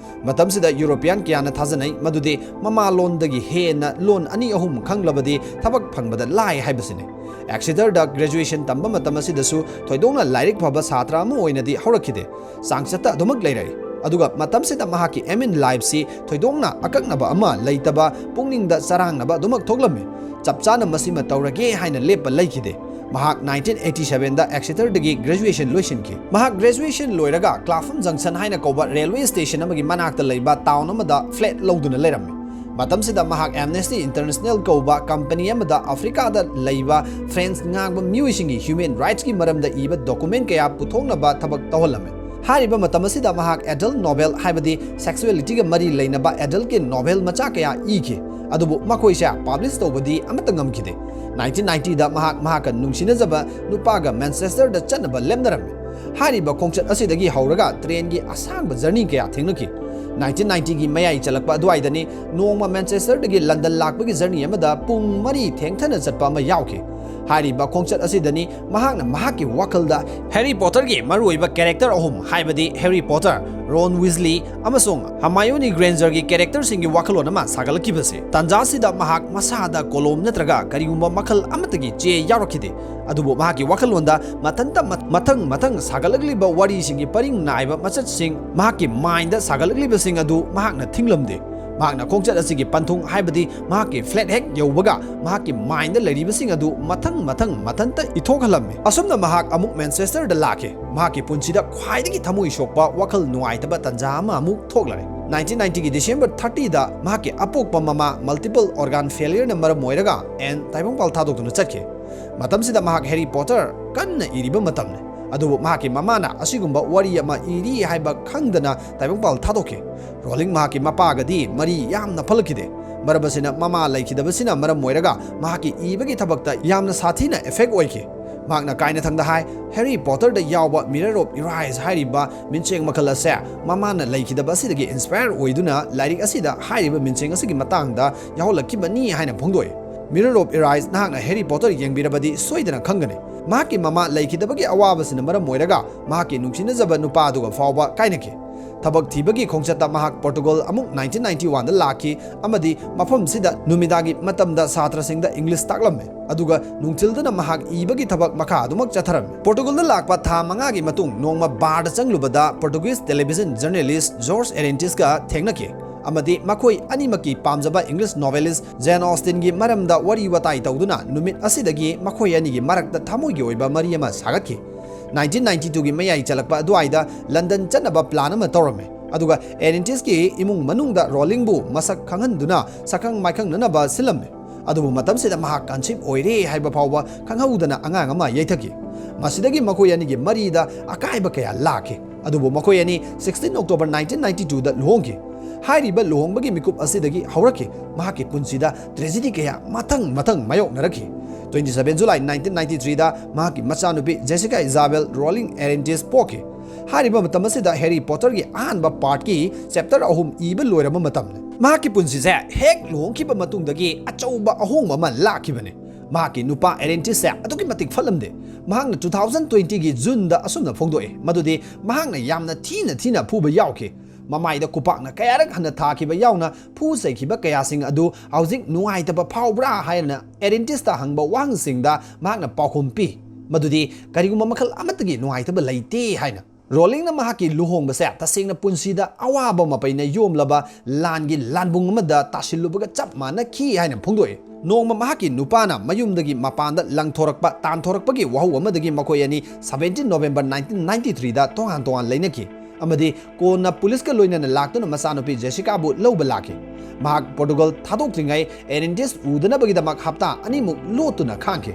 ꯃꯇꯝꯁꯤꯗ European ꯀꯌꯥꯅ ꯊꯥꯖꯅꯩ ꯃꯗꯨꯗꯤ ꯃꯃꯥ ꯂꯣꯟꯗꯒꯤ ꯍꯦꯟꯅ ꯂꯣꯟ ꯑꯅꯤ ꯑꯍꯨꯝ ꯈꯪꯂꯕꯗꯤ ꯊꯕꯛ ꯐꯪꯕꯗ ꯂꯥꯏ ꯍꯥꯏꯕꯁꯤꯅꯤ꯫ Exeter ꯗ graduation ꯇꯝꯕ ꯃꯇꯝ ꯑꯁꯤꯗꯁꯨ ꯊꯣꯏꯗꯣꯛꯅ ꯂꯥꯏꯔꯤꯛ ꯐꯕ ꯁꯥꯇ꯭ꯔ ꯑꯃ ꯑꯣꯏꯅꯗꯤ ꯍꯧꯔꯛꯈꯤꯗꯦ꯫ ꯆꯥꯡꯆꯠꯇ ꯑꯗꯨꯃꯛ ꯂꯩꯔꯛꯏ꯫ ꯑꯗꯨꯒ ꯃꯇꯝꯁꯤꯗ ꯃꯍꯥꯛꯀꯤ aim in life ꯁꯤ ꯊꯣꯏꯗꯣꯛꯅ ꯑꯀꯛꯅꯕ ꯑꯃ ꯂꯩꯇꯕ, ꯄꯨꯛꯅꯤꯡꯗ ꯆꯔꯥꯡꯅꯕ ꯑꯗꯨꯃꯛ ꯊꯣꯛꯂꯝꯃꯤ꯫ ꯆꯞ ꯆꯥꯅ ꯃꯁꯤꯃ ꯇꯧꯔꯒꯦ ꯍꯥꯏꯅ ꯂꯦꯞꯄ ꯂꯩꯈꯤꯗꯦ꯫ ꯃꯍꯥꯛ nineteen eighty seven ꯗ Exeter ꯗꯒꯤ graduation ꯂꯣꯏꯁꯤꯟꯈꯤ꯫ ꯃꯍꯥꯛ graduation ꯂꯣꯏꯔꯒ Clapham Junction ꯍꯥꯏꯅ ꯀꯧꯕ railway station ꯑꯃꯒꯤ ꯃꯅꯥꯛꯇ ꯂꯩꯕ town ꯑꯃꯗ flat ꯂꯧꯗꯨꯅ ꯂꯩꯔꯝꯃꯤ꯫ ꯃꯇꯝꯁꯤꯗ ꯃꯍꯥꯛ Amnesty International ꯀꯧꯕ company ꯑꯃꯗ ꯑꯐ꯭ꯔꯤꯀꯥꯗ ꯂꯩꯕ French ꯉꯥꯡꯕ ꯃꯤꯑꯣꯏꯁꯤꯡꯒꯤ human rights ꯀꯤ ꯃꯔꯝꯗ ꯏꯕ document ꯀꯌꯥ ꯄꯨꯊꯣꯛꯅꯕ ꯊꯕꯛ ꯇꯧꯍꯜꯂꯝꯃꯤ꯫ ꯍꯥꯏꯔꯤꯕ ꯃꯇꯝ ꯑꯁꯤꯗ ꯃꯍꯥꯛ adult novel, ꯍꯥꯏꯕꯗꯤ sexuality ꯒ ꯃꯔꯤ ꯂꯩꯅꯕ adult ꯀꯤ novel ꯃꯆꯥ ꯀꯌꯥ ꯏꯈꯤ, ꯑꯗꯨꯕꯨ ꯃꯈꯣꯏꯁꯦ publish ꯇꯧꯕꯗꯤ ꯑꯃꯠꯇ ꯉꯝꯈꯤꯗꯦ꯫ Nineteen ninety ꯗ ꯃꯍꯥꯛ ꯃꯍꯥꯛꯀ ꯅꯨꯡꯁꯤꯅꯖꯕ ꯅꯨꯄꯥꯒ Manchester ꯗ ꯆꯠꯅꯕ ꯂꯦꯞꯅꯔꯝꯃꯤ꯫ ꯍꯥꯏꯔꯤꯕ ꯈꯣꯡꯆꯠ ꯑꯁꯤꯗꯒꯤ ꯍꯧꯔꯒ train ꯒꯤ ꯑꯁꯥꯡꯕ journey ꯀꯌꯥ ꯊꯦꯡꯅꯈꯤ꯫ Nineteen ninety ꯒꯤ ꯃꯌꯥꯏ ꯆꯜꯂꯛꯄ ꯑꯗꯨꯋꯥꯏꯗꯅꯤ ꯅꯣꯡꯃ Manchester ꯗꯒꯤ London ꯂꯥꯛꯄꯒꯤ journey ꯑꯃꯗ ꯄꯨꯡ ꯃꯔꯤ ꯊꯦꯡꯊꯅ ꯆꯠꯄ ꯑꯃ ꯌꯥꯎꯈꯤ꯫ ꯍꯥꯏꯔꯤꯕ ꯈꯣꯡꯆꯠ ꯑꯁꯤꯗꯅꯤ ꯃꯍꯥꯛꯅ ꯃꯍꯥꯛꯀꯤ ꯋꯥꯈꯜꯗ ꯍꯦꯔꯤ ꯄꯣꯇꯔꯒꯤ ꯃꯔꯨꯑꯣꯏꯕ ꯀꯦꯔꯦꯛꯇꯔ ꯑꯍꯨꯝ, ꯍꯥꯏꯕꯗꯤ ꯍꯦꯔꯤ ꯄꯣꯇꯔ, ꯔꯣꯟ ꯋꯤꯖꯂꯤ ꯑꯃꯁꯨꯡ ꯍꯔꯃꯥꯏꯑꯣꯅꯤ ꯒ꯭ꯔꯦꯟꯖꯔꯒꯤ ꯀꯦꯔꯦꯛꯇꯔꯁꯤꯡꯒꯤ ꯋꯥꯈꯜꯂꯣꯟ ꯑꯃ ꯁꯥꯒꯠꯂꯛꯈꯤꯕꯁꯤ꯫ ꯇꯥꯟꯖꯥ ꯑꯁꯤꯗ ꯃꯍꯥꯛ ꯃꯁꯥꯗ ꯀꯣꯂꯣꯝ ꯅꯠꯇ꯭ꯔꯒ ꯀꯔꯤꯒꯨꯝꯕ ꯃꯈꯜ ꯑꯃꯠꯇꯒꯤ ꯆꯦ ꯌꯥꯎꯔꯛꯈꯤꯗꯦ꯫ ꯑꯗꯨꯕꯨ ꯃꯍꯥꯛꯀꯤ ꯋꯥꯈꯜꯂꯣꯟꯗ ꯃꯊꯟꯇ ꯃ-, ꯃꯊꯪ ꯃꯊꯪ ꯁꯥꯒꯠꯂꯛꯂꯤꯕ ꯋꯥꯔꯤꯁꯤꯡꯒꯤ ꯄꯔꯤꯡ ꯅꯥꯏꯕ ꯃꯆꯠꯁꯤꯡ, ꯃꯍꯥꯛꯀꯤ ꯃꯥꯏꯟꯗ ꯁꯥꯒꯠꯂꯛꯂꯤꯕꯁꯤꯡ ꯑꯗꯨ ꯃꯍꯥꯛꯅ ꯊꯤꯡꯂꯝꯗꯦ꯫ ꯃꯍꯥꯛꯅ ꯈꯣꯡꯆꯠ ꯑꯁꯤꯒꯤ ꯄꯟꯊꯨꯡ, ꯍꯥꯏꯕꯗꯤ ꯃꯍꯥꯛꯀꯤ ꯐ꯭ꯂꯦꯠ ꯍꯦꯛ ꯌꯧꯕꯒ ꯃꯍꯥꯛꯀꯤ ꯃꯥꯏꯟꯗ ꯂꯩꯔꯤꯕꯁꯤꯡ ꯑꯗꯨ ꯃꯊꯪ ꯃꯊꯪ ꯃꯊꯟꯇ ꯏꯊꯣꯛꯍꯜꯂꯝꯃꯤ꯫ ꯑꯁꯨꯝꯅ ꯃꯍꯥꯛ ꯑꯃꯨꯛ ꯃꯦꯟꯆꯦꯁꯇꯔꯗ ꯂꯥꯛꯈꯤ꯫ ꯃꯍꯥꯛꯀꯤ ꯄꯨꯟꯁꯤꯗ ꯈ꯭ꯋꯥꯏꯗꯒꯤ ꯊꯃꯣꯏ ꯁꯣꯛꯄ ꯋꯥꯈꯜ ꯅꯨꯡꯉꯥꯏꯇꯕ ꯇꯥꯟꯖꯥ ꯑꯃ ꯑꯃꯨꯛ ꯊꯣꯛꯂꯔꯦ꯫ ꯅꯥꯏꯟꯇꯤꯟ ꯅꯥꯏꯟꯇꯤꯒꯤ ꯗꯤꯁꯦꯝꯕꯔ ꯊꯥꯔꯇꯤꯗ ꯃꯍꯥꯛꯀꯤ ꯑꯄꯣꯛꯄ ꯃꯃꯥ ꯃꯜꯇꯤꯄꯜ ꯑꯣꯔꯒꯥꯟ ꯐꯦꯂꯤꯌꯔꯅ ꯃꯔꯝ ꯑꯣꯏꯔꯒ ꯑꯦꯟ ꯇꯥꯏꯕꯪꯄꯥꯜ ꯊꯥꯗꯣꯛꯇꯨꯅ ꯆꯠꯈꯤ꯫ ꯃꯇꯝꯁꯤꯗ ꯃꯍꯥꯛ ꯍꯦꯔꯤ ꯄꯣꯇꯔ ꯀꯟꯅ ꯏꯔꯤꯕ ꯃꯇꯝꯅꯤ꯫ ꯑꯗꯨꯕꯨ ꯃꯍꯥꯛꯀꯤ ꯃꯃꯥꯅ ꯑꯁꯤꯒꯨꯝꯕ ꯋꯥꯔꯤ ꯑꯃ ꯏꯔꯤ ꯍꯥꯏꯕ ꯈꯪꯗꯅ ꯇꯥꯏꯕꯪꯄꯥꯜ ꯊꯥꯗꯣꯛꯈꯤ꯫ ꯔꯣꯂꯤꯡ ꯃꯍꯥꯛꯀꯤ ꯃꯄꯥꯒꯗꯤ ꯃꯔꯤ ꯌꯥꯝꯅ ꯐꯠꯂꯛꯈꯤꯗꯦ꯫ ꯃꯔꯝ ꯑꯁꯤꯅ, ꯃꯃꯥ ꯂꯩꯈꯤꯗꯕꯁꯤꯅ ꯃꯔꯝ ꯑꯣꯏꯔꯒ ꯃꯍꯥꯛꯀꯤ ꯏꯕꯒꯤ ꯊꯕꯛꯇ ꯌꯥꯝꯅ ꯁꯥꯊꯤꯅ ꯏꯐꯦꯛ ꯑꯣꯏꯈꯤ꯫ ꯃꯍꯥꯛꯅ ꯀꯥꯏꯅꯊꯪꯗ ꯍꯥꯏ, ꯍꯦꯔꯤ ꯄꯣꯇꯔꯗ ꯌꯥꯎꯕ ꯃꯤꯔꯔ ꯑꯣꯐ ꯏꯔꯥꯏꯁ ꯍꯥꯏꯔꯤꯕ ꯃꯤꯡꯆꯦꯡ ꯃꯈꯜ ꯑꯁꯦ ꯃꯃꯥꯅ ꯂꯩꯈꯤꯗꯕ ꯑꯁꯤꯗꯒꯤ ꯏꯟꯁꯄꯥꯌꯔ ꯑꯣꯏꯗꯨꯅ ꯂꯥꯏꯔꯤꯛ ꯑꯁꯤꯗ ꯍꯥꯏꯔꯤꯕ ꯃꯤꯡꯆꯦꯡ ꯑꯁꯤꯒꯤ ꯃꯇꯥꯡꯗ ꯌꯥꯎꯍꯜꯂꯛꯈꯤꯕꯅꯤ ꯍꯥꯏꯅ ꯐꯣꯡꯗꯣꯛꯏ꯫ ꯃꯤꯔꯔ ꯑꯣꯐ ꯏꯔꯥꯏꯁ ꯅꯍꯥꯛꯅ ꯍꯦꯔꯤ ꯄꯣꯇꯔ ꯌꯦꯡꯕꯤꯔꯕꯗꯤ ꯁꯣꯏꯗꯅ ꯈꯪꯒꯅꯤ꯫ ꯃꯍꯥꯛꯀꯤ ꯃꯃꯥ ꯂꯩꯈꯤꯗꯕꯒꯤ ꯑꯋꯥꯕꯁꯤꯅ ꯃꯔꯝ ꯑꯣꯏꯔꯒ ꯃꯍꯥꯛꯀꯤ ꯅꯨꯡꯁꯤꯅꯖꯕ ꯅꯨꯄꯥ ꯑꯗꯨꯒ ꯐꯥꯎꯕ ꯀꯥꯏꯅꯈꯤ꯫ ꯊꯕꯛ ꯊꯤꯕꯒꯤ ꯈꯣꯡꯆꯠꯇ ꯃꯍꯥꯛ ꯄꯣꯔꯇꯨꯒꯜ ꯑꯃꯨꯛ ꯅꯥꯏꯟꯇꯤꯟ ꯅꯥꯏꯟꯇꯤ ꯋꯥꯟꯗ ꯂꯥꯛꯈꯤ ꯑꯃꯗꯤ ꯃꯐꯝꯁꯤꯗ ꯅꯨꯃꯤꯗꯥꯡꯒꯤ ꯃꯇꯝꯗ ꯁꯥꯇ꯭ꯔꯁꯤꯡꯗ ꯏꯪꯂꯤꯁ ꯇꯥꯛꯂꯝꯃꯤ꯫ ꯑꯗꯨꯒ ꯅꯨꯡꯊꯤꯜꯗꯅ ꯃꯍꯥꯛ ꯏꯕꯒꯤ ꯊꯕꯛ ꯃꯈꯥ ꯑꯗꯨꯃꯛ ꯆꯠꯊꯔꯝꯃꯤ꯫ ꯄꯣꯔꯇꯨꯒꯜꯗ ꯂꯥꯛꯄ ꯊꯥ ꯃꯉꯥꯒꯤ ꯃꯇꯨꯡ ꯅꯣꯡꯃ ꯕꯥꯔꯗ ꯆꯪꯂꯨꯕꯗ ꯄꯣꯔꯇꯨꯒꯤꯁ ꯇꯦꯂꯤꯚꯤꯖꯟ ꯖꯔꯅꯦꯂꯤꯁ ꯖꯣꯔꯖ ꯑꯦꯔꯦꯟꯇꯤꯁꯀ ꯊꯦꯡꯅꯈꯤ ꯑꯃꯗꯤ ꯃꯈꯣꯏ ꯑꯅꯤꯃꯛꯀꯤ ꯄꯥꯝꯖꯕ ꯏꯪꯂꯤꯁ ꯅꯣꯚꯦꯂꯤꯁ ꯖꯦꯟ ꯑꯣꯁꯇꯤꯟꯒꯤ ꯃꯔꯝꯗ ꯋꯥꯔꯤ ꯋꯥꯇꯥꯏ ꯇꯧꯗꯨꯅ ꯅꯨꯃꯤꯠ ꯑꯁꯤꯗꯒꯤ ꯃꯈꯣꯏ ꯑꯅꯤꯒꯤ ꯃꯔꯛꯇ ꯊꯃꯣꯏꯒꯤ ꯑꯣꯏꯕ ꯃꯔꯤ ꯑꯃ ꯁꯥꯒꯠꯈꯤ꯫ ꯅꯥꯏꯟꯇꯤꯟ ꯅꯥꯏꯟꯇꯤ ꯇꯨꯒꯤ ꯃꯌꯥꯏ ꯆꯜꯂꯛꯄ ꯑꯗꯨꯋꯥꯏꯗ ꯂꯟꯗꯟ ꯆꯠꯅꯕ ꯄ꯭ꯂꯥꯟ ꯑꯃ ꯇꯧꯔꯝꯃꯤ꯫ ꯑꯗꯨꯒ ꯑꯦꯔꯦꯟꯇꯤꯁꯀꯤ ꯏꯃꯨꯡ ꯃꯅꯨꯡꯗ ꯔꯣꯂꯤꯡꯕꯨ ꯃꯁꯛ ꯈꯪꯍꯟꯗꯨꯅ ꯁꯛꯈꯪ ꯃꯥꯏꯈꯪꯅꯅꯕ ꯁꯤꯜꯂꯝꯃꯤ꯫ ꯑꯗꯨꯕꯨ ꯃꯇꯝꯁꯤꯗ ꯃꯍꯥꯛ ꯀꯟꯁꯤꯞ ꯑꯣꯏꯔꯦ ꯍꯥꯏꯕ ꯐꯥꯎꯕ ꯈꯪꯍꯧꯗꯅ ꯑꯉꯥꯡ ꯑꯃ ꯌꯩꯊꯈꯤ꯫ ꯃꯁꯤꯗꯒꯤ ꯃꯈꯣꯏ ꯑꯅꯤꯒꯤ ꯃꯔꯤꯗ ꯑꯀꯥꯏꯕ ꯀꯌꯥ ꯂꯥꯛꯈꯤ꯫ ꯑꯗꯨꯕꯨ ꯃꯈꯣꯏ ꯑꯅꯤ ꯁꯤꯛꯁꯇꯤꯟ ꯑꯣꯛꯇꯣꯕꯔ ꯅꯥꯏꯟꯇꯤꯟ ꯅꯥꯏꯟꯇꯤ ꯇꯨꯗ ꯂꯨꯍꯣꯡꯈꯤ꯫ ꯍꯥꯏꯔꯤꯕ ꯂꯨꯍꯣꯡꯕꯒꯤ ꯃꯤꯀꯨꯞ ꯑꯁꯤꯗꯒꯤ ꯍꯧꯔꯛꯈꯤ ꯃꯍꯥꯛꯀꯤ ꯄꯨꯟꯁꯤꯗ ꯇ꯭ꯔꯦꯖꯦꯗꯤ ꯀꯌꯥ ꯃꯊꯪ ꯃꯊꯪ ꯃꯥꯌꯣꯛꯅꯔꯛꯈꯤ꯫ Twenty seven July nineteen ninety ꯊ꯭ꯔꯤꯗ ꯃꯍꯥꯛꯀꯤ ꯃꯆꯥꯅꯨꯄꯤ ꯖꯦꯁꯤꯀꯥ ꯏꯖꯥꯕꯦꯜ ꯔꯣꯂꯤꯡ ꯑꯦꯔꯦꯟꯇꯤꯁ ꯄꯣꯛꯈꯤ꯫ ꯍꯥꯏꯔꯤꯕ ꯃꯇꯝ ꯑꯁꯤꯗ ꯍꯦꯔꯤ ꯄꯣꯇꯔꯒꯤ ꯑꯍꯥꯟꯕ ꯄꯥꯔꯠꯀꯤ ꯆꯦꯞꯇꯔ ꯑꯍꯨꯝ ꯏꯕ ꯂꯣꯏꯔꯕ ꯃꯇꯝꯅꯤ꯫ ꯃꯍꯥꯛꯀꯤ ꯄꯨꯟꯁꯤꯁꯦ ꯍꯦꯛ ꯂꯨꯍꯣꯡꯈꯤꯕ ꯃꯇꯨꯡꯗꯒꯤ ꯑꯆꯧꯕ ꯑꯍꯣꯡꯕ ꯑꯃ ꯂꯥꯛꯈꯤꯕꯅꯤ꯫ ꯃꯍꯥꯛꯀꯤ ꯅꯨꯄꯥ ꯑꯦꯔꯦꯟꯇꯤꯁꯁꯦ ꯑꯗꯨꯛꯀꯤ ꯃꯇꯤꯛ ꯐꯠꯂꯝꯗꯦ꯫ ꯃꯍꯥꯛꯅ two thousand twenty ꯒꯤ June ꯗ ꯑꯁꯨꯝꯅ ꯐꯣꯡꯗꯣꯛꯏ ꯃꯗꯨꯗꯤ ꯃꯍꯥꯛꯅ ꯌꯥꯝꯅ ꯊꯤꯅ ꯊꯤꯅ ꯐꯨꯕ ꯌꯥꯎꯈꯤ꯫ ꯃꯃꯥꯏꯗ ꯈꯨꯄꯥꯛꯅ ꯀꯌꯥꯔꯛ ꯍꯟꯅ ꯊꯥꯈꯤꯕ ꯌꯥꯎꯅ ꯐꯨ ꯆꯩꯈꯤꯕ ꯀꯌꯥꯁꯤꯡ ꯑꯗꯨ ꯍꯧꯖꯤꯛ ꯅꯨꯡꯉꯥꯏꯇꯕ ꯐꯥꯎꯕ꯭ꯔꯥ ꯍꯥꯏꯅ ꯑꯦꯔꯦꯟꯇꯤꯁꯇ ꯍꯪꯕ ꯋꯥꯍꯪꯁꯤꯡꯗ ꯃꯍꯥꯛꯅ ꯄꯥꯎꯈꯨꯝ ꯄꯤ ꯃꯗꯨꯗꯤ ꯀꯔꯤꯒꯨꯝꯕ ꯃꯈꯜ ꯑꯃꯠꯇꯒꯤ ꯅꯨꯡꯉꯥꯏꯇꯕ ꯂꯩꯇꯦ ꯍꯥꯏꯅ꯫ ꯔꯣꯂꯤꯡꯅ ꯃꯍꯥꯛꯀꯤ ꯂꯨꯍꯣꯡꯕꯁꯦ ꯇꯁꯦꯡꯅ ꯄꯨꯟꯁꯤꯗ ꯑꯋꯥꯕ ꯃꯄꯩꯅ ꯌꯣꯝꯂꯕ ꯂꯥꯟꯒꯤ ꯂꯥꯟꯕꯨꯡ ꯑꯃꯗ ꯇꯥꯁꯤꯜꯂꯨꯕꯒ ꯆꯞ ꯃꯥꯟꯅꯈꯤ ꯍꯥꯏꯅ ꯐꯣꯡꯗꯣꯛꯏ꯫ ꯅꯣꯡꯃ ꯃꯍꯥꯛꯀꯤ ꯅꯨꯄꯥꯅ ꯃꯌꯨꯝꯗꯒꯤ ꯃꯄꯥꯟꯗ ꯂꯪꯊꯣꯔꯛꯄ, ꯇꯥꯟꯊꯣꯔꯛꯄꯒꯤ ꯋꯥꯍꯧ ꯑꯃꯗꯒꯤ ꯃꯈꯣꯏ ꯑꯅꯤ seventeen November nineteen ninety three ꯗ ꯇꯣꯉꯥꯟ ꯇꯣꯉꯥꯟ ꯂꯩꯅꯈꯤ ꯑꯃꯗꯤ ꯀꯣꯟꯅ ꯄꯨꯂꯤꯁꯀ ꯂꯣꯏꯅꯅ ꯂꯥꯛꯇꯨꯅ ꯃꯆꯥꯅꯨꯄꯤ ꯖꯦꯁꯤꯀꯥꯕꯨ ꯂꯧꯕ ꯂꯥꯛꯈꯤ꯫ ꯃꯍꯥꯛ ꯄꯣꯔꯇꯨꯒꯜ ꯊꯥꯗꯣꯛꯇ꯭ꯔꯤꯉꯩ ꯑꯦꯔꯦꯟꯇꯤꯁ ꯎꯗꯅꯕꯒꯤꯗꯃꯛ ꯍꯞꯇꯥ ꯑꯅꯤꯃꯨꯛ ꯂꯣꯠꯇꯨꯅ ꯈꯥꯡꯈꯤ꯫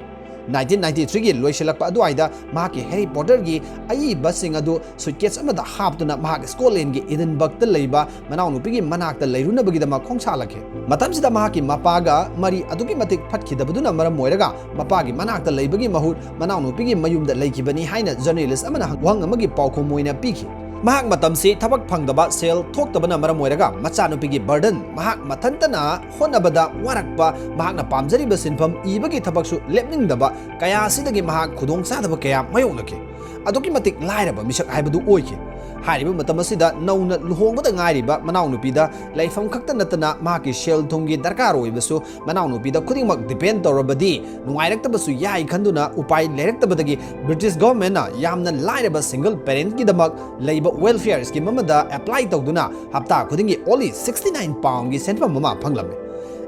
Nineteen ninety three ꯒꯤ ꯂꯣꯏꯁꯤꯜꯂꯛꯄ ꯑꯗꯨꯋꯥꯏꯗ ꯃꯍꯥꯛꯀꯤ ꯍꯦꯔꯤ ꯄꯣꯇꯔꯒꯤ ꯑꯏꯕꯁꯤꯡ ꯑꯗꯨ ꯁꯨꯠꯀꯦꯁ ꯑꯃꯗ ꯍꯥꯞꯇꯨꯅ ꯃꯍꯥꯛ ꯁ꯭ꯀꯣꯠꯂꯦꯟꯒꯤ ꯏꯗꯤꯟꯕꯔꯒꯇ ꯂꯩꯕ ꯃꯅꯥꯎꯅꯨꯄꯤꯒꯤ ꯃꯅꯥꯛꯇ ꯂꯩꯔꯨꯅꯕꯒꯤꯗꯃꯛ ꯈꯣꯡꯁꯥꯜꯂꯛꯈꯤ꯫ ꯃꯇꯝꯁꯤꯗ ꯃꯍꯥꯛꯀꯤ ꯃꯄꯥꯒ ꯃꯔꯤ ꯑꯗꯨꯛꯀꯤ ꯃꯇꯤꯛ ꯐꯠꯈꯤꯗꯕꯗꯨꯅ ꯃꯔꯝ ꯑꯣꯏꯔꯒ ꯃꯄꯥꯒꯤ ꯃꯅꯥꯛꯇ ꯂꯩꯕꯒꯤ ꯃꯍꯨꯠ ꯃꯅꯥꯎꯅꯨꯄꯤꯒꯤ ꯃꯌꯨꯝꯗ ꯂꯩꯈꯤꯕꯅꯤ ꯍꯥꯏꯅ ꯖꯔꯅꯦꯂꯤꯁ ꯑꯃꯅ ꯋꯥꯍꯪ ꯑꯃꯒꯤ ꯄꯥꯎꯈꯨꯝ ꯑꯣꯏꯅ ꯄꯤꯈꯤ꯫ ꯃꯍꯥꯛ ꯃꯇꯝꯁꯤ ꯊꯕꯛ ꯐꯪꯗꯕ, ꯁꯦꯜ ꯊꯣꯛꯇꯕꯅ ꯃꯔꯝ ꯑꯣꯏꯔꯒ ꯃꯆꯥꯅꯨꯄꯤꯒꯤ ꯕꯔꯗꯟ, ꯃꯍꯥꯛ ꯃꯊꯟꯇꯅ ꯍꯣꯠꯅꯕꯗ ꯋꯥꯔꯛꯄ, ꯃꯍꯥꯛꯅ ꯄꯥꯝꯖꯔꯤꯕ ꯁꯤꯟꯐꯝ ꯏꯕꯒꯤ ꯊꯕꯛꯁꯨ ꯂꯦꯞꯅꯤꯡꯗꯕ ꯀꯌꯥ ꯑꯁꯤꯗꯒꯤ ꯃꯍꯥꯛ ꯈꯨꯗꯣꯡꯆꯥꯗꯕ ꯀꯌꯥ ꯃꯥꯌꯣꯛꯅꯈꯤ꯫ ꯑꯗꯨꯛꯀꯤ ꯃꯇꯤꯛ ꯂꯥꯏꯔꯕ ꯃꯤꯁꯛ ꯍꯥꯏꯕꯗꯨ ꯑꯣꯏꯈꯤ꯫ ꯍꯥꯏꯔꯤꯕ ꯃꯇꯝ ꯑꯁꯤꯗ ꯅꯧꯅ ꯂꯨꯍꯣꯡꯕꯗ ꯉꯥꯏꯔꯤꯕ ꯃꯅꯥꯎꯅꯨꯄꯤꯗ ꯂꯩꯐꯝ ꯈꯛꯇ ꯅꯠꯇꯅ ꯃꯍꯥꯛꯀꯤ ꯁꯦꯜ ꯊꯨꯝꯒꯤ ꯗꯔꯀꯥꯔ ꯑꯣꯏꯕꯁꯨ ꯃꯅꯥꯎꯅꯨꯄꯤꯗ ꯈꯨꯗꯤꯡꯃꯛ depend ꯇꯧꯔꯕꯗꯤ ꯅꯨꯡꯉꯥꯏꯔꯛꯇꯕꯁꯨ ꯌꯥꯏ ꯈꯟꯗꯨꯅ ꯎꯄꯥꯏ ꯂꯩꯔꯛꯇꯕꯗꯒꯤ British government ꯅ ꯌꯥꯝꯅ ꯂꯥꯏꯔꯕ single parent ꯀꯤꯗꯃꯛ ꯂꯩꯕ welfare scheme ꯑꯃꯗ apply ꯇꯧꯗꯨꯅ ꯍꯞꯇꯥ ꯈꯨꯗꯤꯡꯒꯤ only sixty nine pound ꯒꯤ ꯁꯦꯟꯐꯝ ꯑꯃ ꯐꯪꯂꯝꯃꯤ꯫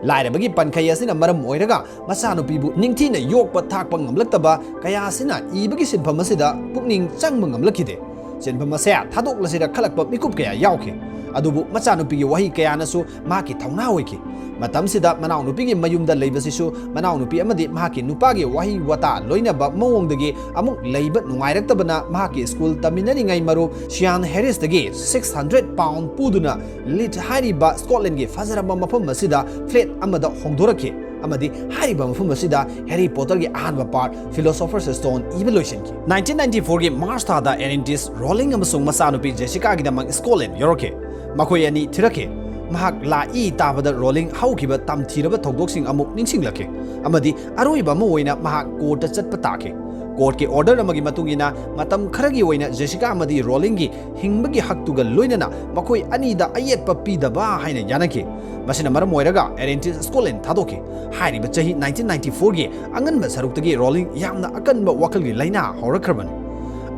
ꯂꯥꯏꯔꯕꯒꯤ ꯄꯟꯈꯩ ꯑꯁꯤꯅ ꯃꯔꯝ ꯑꯣꯏꯔꯒ ꯃꯆꯥꯅꯨꯄꯤꯕꯨ ꯅꯤꯡꯊꯤꯅ ꯌꯣꯛꯄ ꯊꯥꯛꯄ ꯉꯝꯂꯛꯇꯕ ꯀꯌꯥ ꯑꯁꯤꯅ ꯏꯕꯒꯤ ꯁꯤꯟꯐꯝ ꯑꯁꯤꯗ ꯄꯨꯛꯅꯤꯡ ꯆꯪꯕ ꯉꯝꯂꯛꯈꯤꯗꯦ꯫ ꯁꯤꯟꯐꯝ ꯑꯁꯦ ꯊꯥꯗꯣꯛꯂꯁꯤꯔ ꯈꯜꯂꯛꯄ ꯃꯤꯀꯨꯞ ꯀꯌꯥ ꯌꯥꯎꯈꯤ꯫ ꯑꯗꯨꯕꯨ ꯃꯆꯥꯅꯨꯄꯤꯒꯤ ꯋꯥꯍꯩ ꯀꯌꯥꯅꯁꯨ ꯃꯍꯥꯛꯀꯤ ꯊꯧꯅꯥ ꯑꯣꯏꯈꯤ꯫ ꯃꯇꯝꯁꯤꯗ ꯃꯅꯥꯎꯅꯨꯄꯤꯒꯤ ꯃꯌꯨꯝꯗ ꯂꯩꯕꯁꯤꯁꯨ ꯃꯅꯥꯎꯅꯨꯄꯤ ꯑꯃꯗꯤ ꯃꯍꯥꯛꯀꯤ ꯅꯨꯄꯥꯒꯤ ꯋꯥꯍꯩ ꯋꯥꯇꯥ ꯂꯣꯏꯅꯕ ꯃꯑꯣꯡꯗꯒꯤ ꯑꯃꯨꯛ ꯂꯩꯕ ꯅꯨꯡꯉꯥꯏꯔꯛꯇꯕꯅ ꯃꯍꯥꯛꯀꯤ ꯁ꯭ꯀꯨꯜ ꯇꯝꯃꯤꯟꯅꯔꯤꯉꯩ ꯃꯔꯨꯞ ꯁꯤꯌꯥꯟ ꯍꯦꯔꯤꯁꯇꯒꯤ six hundred pound ꯄꯨꯗꯨꯅ ꯂꯤꯠ ꯍꯥꯏꯔꯤꯕ ꯁ꯭ꯀꯣꯠꯂꯦꯟꯒꯤ ꯐꯖꯔꯕ ꯃꯐꯝ ꯑꯁꯤꯗ flat ꯑꯃꯗ ꯍꯣꯡꯗꯣꯔꯛꯈꯤ ꯑꯃꯗꯤ ꯍꯥꯏꯔꯤꯕ ꯃꯐꯝ ꯑꯁꯤꯗ ꯍꯦꯔꯤ ꯄꯣꯇꯔꯒꯤ ꯑꯍꯥꯟꯕ part Philosopher's Stone ꯏꯕ ꯂꯣꯏꯁꯤꯟꯈꯤ꯫ Nineteen ninety four ꯒꯤ March ꯊꯥꯗ ꯑꯦꯔꯦꯟꯇꯤꯁ ꯔꯣꯂꯤꯡ ꯑꯃꯁꯨꯡ ꯃꯆꯥꯅꯨꯄꯤ ꯖꯦꯁꯤꯀꯥꯒꯤꯗꯃꯛ ꯁ꯭ꯀꯣꯠꯂꯦꯟ ꯌꯧꯔꯛꯈꯤ꯫ ꯃꯈꯣꯏ ꯑꯅꯤ ꯊꯤꯔꯛꯈꯤ꯫ ꯃꯍꯥꯛ ꯂꯥꯛꯏ ꯇꯥꯕꯗ ꯔꯣꯂꯤꯡ ꯍꯧꯈꯤꯕ ꯇꯝꯊꯤꯔꯕ ꯊꯧꯗꯣꯛꯁꯤꯡ ꯑꯃꯨꯛ ꯅꯤꯡꯁꯤꯡꯂꯛꯈꯤ, ꯑꯃꯗꯤ ꯑꯔꯣꯏꯕ ꯑꯃ ꯑꯣꯏꯅ ꯃꯍꯥꯛ ꯀꯣꯔꯠꯇ ꯆꯠꯄ ꯇꯥꯈꯤ꯫ ꯀꯣꯔꯠꯀꯤ ꯑꯣꯔꯗꯔ ꯑꯃꯒꯤ ꯃꯇꯨꯡ ꯏꯟꯅ ꯃꯇꯝ ꯈꯔꯒꯤ ꯑꯣꯏꯅ ꯖꯦꯁꯤꯀꯥ ꯑꯃꯗꯤ ꯔꯣꯂꯤꯡꯒꯤ ꯍꯤꯡꯕꯒꯤ ꯍꯛꯇꯨꯒ ꯂꯣꯏꯅꯅ ꯃꯈꯣꯏ ꯑꯅꯤꯗ ꯑꯌꯦꯠꯄ ꯄꯤꯗꯕ ꯍꯥꯏꯅ ꯌꯥꯅꯈꯤ꯫ ꯃꯁꯤꯅ ꯃꯔꯝ ꯑꯣꯏꯔꯒ ꯑꯦꯔꯦꯟꯇꯤꯁ ꯁ꯭ꯀꯣꯠꯂꯦꯟ ꯊꯥꯗꯣꯛꯈꯤ꯫ ꯍꯥꯏꯔꯤꯕ ꯆꯍꯤ ꯅꯥꯏꯟꯇꯤꯟ ꯅꯥꯏꯟꯇꯤ ꯐꯣꯔꯒꯤ ꯑꯉꯟꯕ ꯁꯔꯨꯛꯇꯒꯤ ꯔꯣꯂꯤꯡ ꯌꯥꯝꯅ ꯑꯀꯟꯕ ꯋꯥꯈꯜꯒꯤ ꯂꯥꯏꯅꯥ ꯍꯧꯔꯛꯈ꯭ꯔꯕꯅꯤ꯫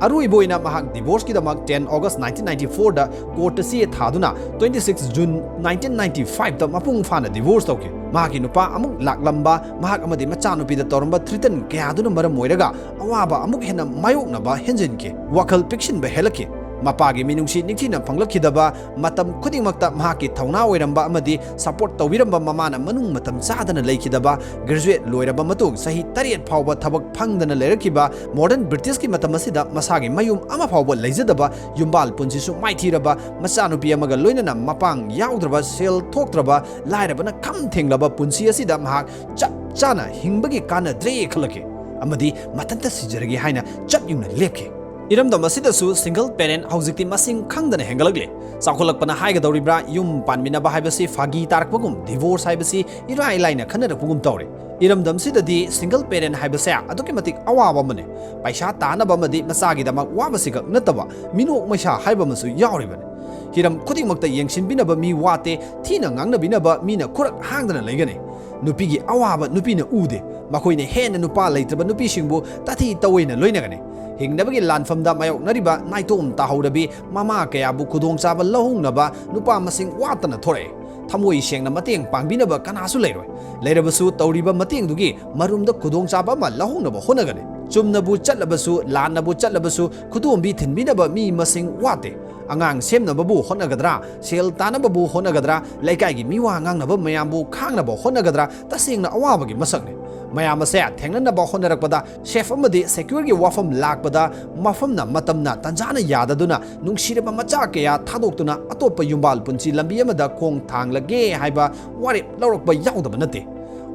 ꯑꯔꯣꯏꯕ ꯑꯣꯏꯅ ꯃꯍꯥꯛ ꯗꯤꯚꯣꯔꯁꯀꯤꯗꯃꯛ ꯇꯦꯟ ꯑꯣꯒꯁ ꯅꯥꯏꯟꯇꯤꯟ ꯅꯥꯏꯟꯇꯤ ꯐꯣꯔꯗ ꯀꯣꯔꯠꯇ ꯆꯦ ꯊꯥꯗꯨꯅ twenty six June nineteen ninety ꯐꯥꯏꯚꯇ ꯃꯄꯨꯡ ꯐꯥꯅ ꯗꯤꯚꯣꯔꯁ ꯇꯧꯈꯤ꯫ ꯃꯍꯥꯛꯀꯤ ꯅꯨꯄꯥ ꯑꯃꯨꯛ ꯂꯥꯛꯂꯝꯕ, ꯃꯍꯥꯛ ꯑꯃꯗꯤ ꯃꯆꯥꯅꯨꯄꯤꯗ ꯇꯧꯔꯝꯕ ꯊ꯭ꯔꯤꯇꯟ ꯀꯌꯥꯗꯨꯅ ꯃꯔꯝ ꯑꯣꯏꯔꯒ ꯑꯋꯥꯕ ꯑꯃꯨꯛ ꯍꯦꯟꯅ ꯃꯥꯌꯣꯛꯅꯕ ꯍꯦꯟꯖꯤꯟꯈꯤ꯫ ꯋꯥꯈꯜ ꯄꯤꯛꯁꯤꯟꯕ ꯍꯦꯜꯂꯛꯈꯤ꯫ ꯃꯄꯥꯒꯤ ꯃꯤꯅꯨꯡꯁꯤ ꯅꯤꯡꯊꯤꯅ ꯐꯪꯂꯛꯈꯤꯗꯕ, ꯃꯇꯝ ꯈꯨꯗꯤꯡꯃꯛꯇ ꯃꯍꯥꯛꯀꯤ ꯊꯧꯅꯥ ꯑꯣꯏꯔꯝꯕ ꯑꯃꯗꯤ ꯁꯄꯣꯔꯠ ꯇꯧꯕꯤꯔꯝꯕ ꯃꯃꯥꯅ ꯃꯅꯨꯡ ꯃꯇꯝ ꯆꯥꯗꯅ ꯂꯩꯈꯤꯗꯕ, ꯒ꯭ꯔꯦꯖꯨꯑꯦꯠ ꯂꯣꯏꯔꯕ ꯃꯇꯨꯡ ꯆꯍꯤ ꯇꯔꯦꯠ ꯐꯥꯎꯕ ꯊꯕꯛ ꯐꯪꯗꯅ ꯂꯩꯔꯛꯈꯤꯕ, ꯃꯣꯗꯔꯟ ꯕ꯭ꯔꯤꯇꯤꯁꯀꯤ ꯃꯇꯝ ꯑꯁꯤꯗ ꯃꯁꯥꯒꯤ ꯃꯌꯨꯝ ꯑꯃ ꯐꯥꯎꯕ ꯂꯩꯖꯗꯕ, ꯌꯨꯝꯕꯥꯜ ꯄꯨꯟꯁꯤꯁꯨ ꯃꯥꯏꯊꯤꯔꯕ, ꯃꯆꯥꯅꯨꯄꯤ ꯑꯃꯒ ꯂꯣꯏꯅꯅ ꯃꯄꯥꯡ ꯌꯥꯎꯗ꯭ꯔꯕ, ꯁꯦꯜ ꯊꯣꯛꯇ꯭ꯔꯕ, ꯂꯥꯏꯔꯕꯅ ꯈꯝ ꯊꯦꯡꯂꯕ ꯄꯨꯟꯁꯤ ꯑꯁꯤꯗ ꯃꯍꯥꯛ ꯆꯞ ꯆꯥꯅ ꯍꯤꯡꯕꯒꯤ ꯀꯥꯟꯅꯗ꯭ꯔꯦ ꯈꯜꯂꯛꯈꯤ ꯑꯃꯗꯤ ꯃꯊꯟꯇ ꯁꯤꯖꯔꯒꯦ ꯍꯥꯏꯅ ꯆꯞ ꯌꯨꯡꯅ ꯂꯦꯞꯈꯤ꯫ ꯏꯔꯝꯗꯝ ꯑꯁꯤꯗꯁꯨ ꯁꯤꯡꯒꯜ ꯄꯦꯔꯦꯟ ꯍꯧꯖꯤꯛꯇꯤ ꯃꯁꯤꯡ ꯈꯪꯗꯅ ꯍꯦꯟꯒꯠꯂꯛꯂꯦ꯫ ꯆꯥꯎꯈꯠꯂꯛꯄꯅ ꯍꯥꯏꯒꯗꯧꯔꯤꯕ꯭ꯔꯥ, ꯌꯨꯝ ꯄꯥꯟꯃꯤꯟꯅꯕ ꯍꯥꯏꯕꯁꯤ ꯐꯥꯒꯤ ꯇꯥꯔꯛꯄꯒꯨꯝ, ꯗꯤꯚꯣꯔꯁ ꯍꯥꯏꯕꯁꯤ ꯏꯔꯥꯏ ꯂꯥꯏꯅ ꯈꯟꯅꯔꯛꯄꯒꯨꯝ ꯇꯧꯔꯦ꯫ ꯏꯔꯝꯗꯝꯁꯤꯗꯗꯤ ꯁꯤꯡꯒꯜ ꯄꯦꯔꯦꯟ ꯍꯥꯏꯕꯁꯦ ꯑꯗꯨꯛꯀꯤ ꯃꯇꯤꯛ ꯑꯋꯥꯕ ꯑꯃꯅꯤ꯫ ꯄꯩꯁꯥ ꯇꯥꯅꯕ ꯑꯃꯗꯤ ꯃꯆꯥꯒꯤꯗꯃꯛ ꯋꯥꯕꯁꯤꯈꯛ ꯅꯠꯇꯕ, ꯃꯤꯅꯣꯛ ꯃꯩꯁꯥ ꯍꯥꯏꯕ ꯑꯃꯁꯨ ꯌꯥꯎꯔꯤꯕꯅꯤ꯫ ꯍꯤꯔꯝ ꯈꯨꯗꯤꯡꯃꯛꯇ ꯌꯦꯡꯁꯤꯟꯕꯤꯅꯕ ꯃꯤ ꯋꯥꯠꯇꯦ, ꯊꯤꯅ ꯉꯥꯡꯅꯕꯤꯅꯕ ꯃꯤꯅ ꯈꯨꯔꯛ ꯍꯥꯡꯗꯅ ꯂꯩꯒꯅꯤ꯫ ꯅꯨꯄꯤꯒꯤ ꯑꯋꯥꯕ ꯅꯨꯄꯤꯅ ꯎꯗꯦ꯫ ꯃꯈꯣꯏꯅ ꯍꯦꯟꯅ ꯅꯨꯄꯥ ꯂꯩꯇ꯭ꯔꯕ ꯅꯨꯄꯤꯁꯤꯡꯕꯨ ꯇꯥꯊꯤ ꯇꯧꯑꯦꯅ ꯂꯣꯏꯅꯒꯅꯤ꯫ ꯍꯤꯡꯅꯕꯒꯤ ꯂꯥꯟꯐꯝꯗ ꯃꯥꯌꯣꯛꯅꯔꯤꯕ ꯅꯥꯏꯇꯣꯝ ꯇꯥꯍꯧꯔꯕꯤ ꯃꯃꯥ ꯀꯌꯥꯕꯨ ꯈꯨꯗꯣꯡꯆꯥꯕ ꯂꯧꯍꯧꯅꯕ ꯅꯨꯄꯥ ꯃꯁꯤꯡ ꯋꯥꯠꯇꯅ ꯊꯣꯔꯛꯑꯦ꯫ ꯊꯃꯣꯏ ꯁꯦꯡꯅ ꯃꯇꯦꯡ ꯄꯥꯡꯕꯤꯅꯕ ꯀꯅꯥꯁꯨ ꯂꯩꯔꯣꯏ꯫ ꯂꯩꯔꯕꯁꯨ ꯇꯧꯔꯤꯕ ꯃꯇꯦꯡꯗꯨꯒꯤ ꯃꯔꯨꯝꯗ ꯈꯨꯗꯣꯡꯆꯥꯕ ꯑꯃ ꯂꯧꯍꯧꯅꯕ ꯍꯣꯠꯅꯒꯅꯤ꯫ ꯆꯨꯝꯅꯕꯨ ꯆꯠꯂꯕꯁꯨ, ꯂꯥꯟꯅꯕꯨ ꯆꯠꯂꯕꯁꯨ ꯈꯨꯗꯣꯝꯕꯤ ꯊꯤꯟꯕꯤꯅꯕ ꯃꯤ ꯃꯁꯤꯡ ꯋꯥꯠꯇꯦ꯫ ꯑꯉꯥꯡ ꯁꯦꯝꯅꯕꯕꯨ ꯍꯣꯠꯅꯒꯗ꯭ꯔꯥ, ꯁꯦꯜ ꯇꯥꯅꯕꯕꯨ ꯍꯣꯠꯅꯒꯗ꯭ꯔꯥ, ꯂꯩꯀꯥꯏꯒꯤ ꯃꯤꯋꯥ ꯉꯥꯡꯅꯕ ꯃꯌꯥꯝꯕꯨ ꯈꯥꯡꯅꯕ ꯍꯣꯠꯅꯒꯗ꯭ꯔꯥ, ꯇꯁꯦꯡꯅ ꯑꯋꯥꯕꯒꯤ ꯃꯁꯛꯅꯤ꯫ ꯃꯌꯥꯝ ꯑꯁꯦ ꯊꯦꯡꯅꯅꯕ ꯍꯣꯠꯅꯔꯛꯄꯗ ꯁꯦꯐ ꯑꯃꯗꯤ ꯁꯦꯀ꯭ꯌꯨꯔꯒꯤ ꯋꯥꯐꯝ ꯂꯥꯛꯄꯗ ꯃꯐꯝꯅ ꯃꯇꯝꯅ ꯇꯟꯖꯥꯅ ꯌꯥꯗꯗꯨꯅ ꯅꯨꯡꯁꯤꯔꯕ ꯃꯆꯥ ꯀꯌꯥ ꯊꯥꯗꯣꯛꯇꯨꯅ ꯑꯇꯣꯞꯄ ꯌꯨꯝꯕꯥꯜ ꯄꯨꯟꯁꯤ ꯂꯝꯕꯤ ꯑꯃꯗ ꯈꯣꯡ ꯊꯥꯡꯂꯒꯦ ꯍꯥꯏꯕ ꯋꯥꯔꯦꯞ ꯂꯧꯔꯛꯄ ꯌꯥꯎꯗꯕ ꯅꯠꯇꯦ꯫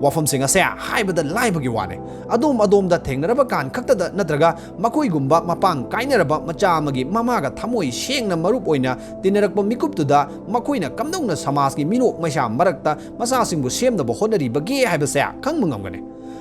ꯋꯥꯐꯝꯁꯤꯡ ꯑꯁꯦ ꯍꯥꯏꯕꯗ ꯂꯥꯏꯕꯒꯤ ꯋꯥꯅꯤ꯫ ꯑꯗꯣꯝ ꯑꯗꯣꯝꯗ ꯊꯦꯡꯅꯔꯕ ꯀꯥꯟ ꯈꯛꯇꯗ ꯅꯠꯇ꯭ꯔꯒ ꯃꯈꯣꯏꯒꯨꯝꯕ ꯃꯄꯥꯡ ꯀꯥꯏꯅꯔꯕ ꯃꯆꯥ ꯑꯃꯒꯤ ꯃꯃꯥꯒ ꯊꯃꯣꯏ ꯁꯦꯡꯅ ꯃꯔꯨꯞ ꯑꯣꯏꯅ ꯇꯤꯟꯅꯔꯛꯄ ꯃꯤꯀꯨꯞꯇꯨꯗ ꯃꯈꯣꯏꯅ ꯀꯝꯗꯧꯅ ꯁꯃꯥꯖꯀꯤ ꯃꯤꯅꯣꯛ ꯃꯩꯁꯥ ꯃꯔꯛꯇ ꯃꯆꯥꯁꯤꯡꯕꯨ ꯁꯦꯝꯅꯕ ꯍꯣꯠꯅꯔꯤꯕꯒꯦ ꯍꯥꯏꯕꯁꯦ ꯈꯪꯕ ꯉꯝꯒꯅꯤ꯫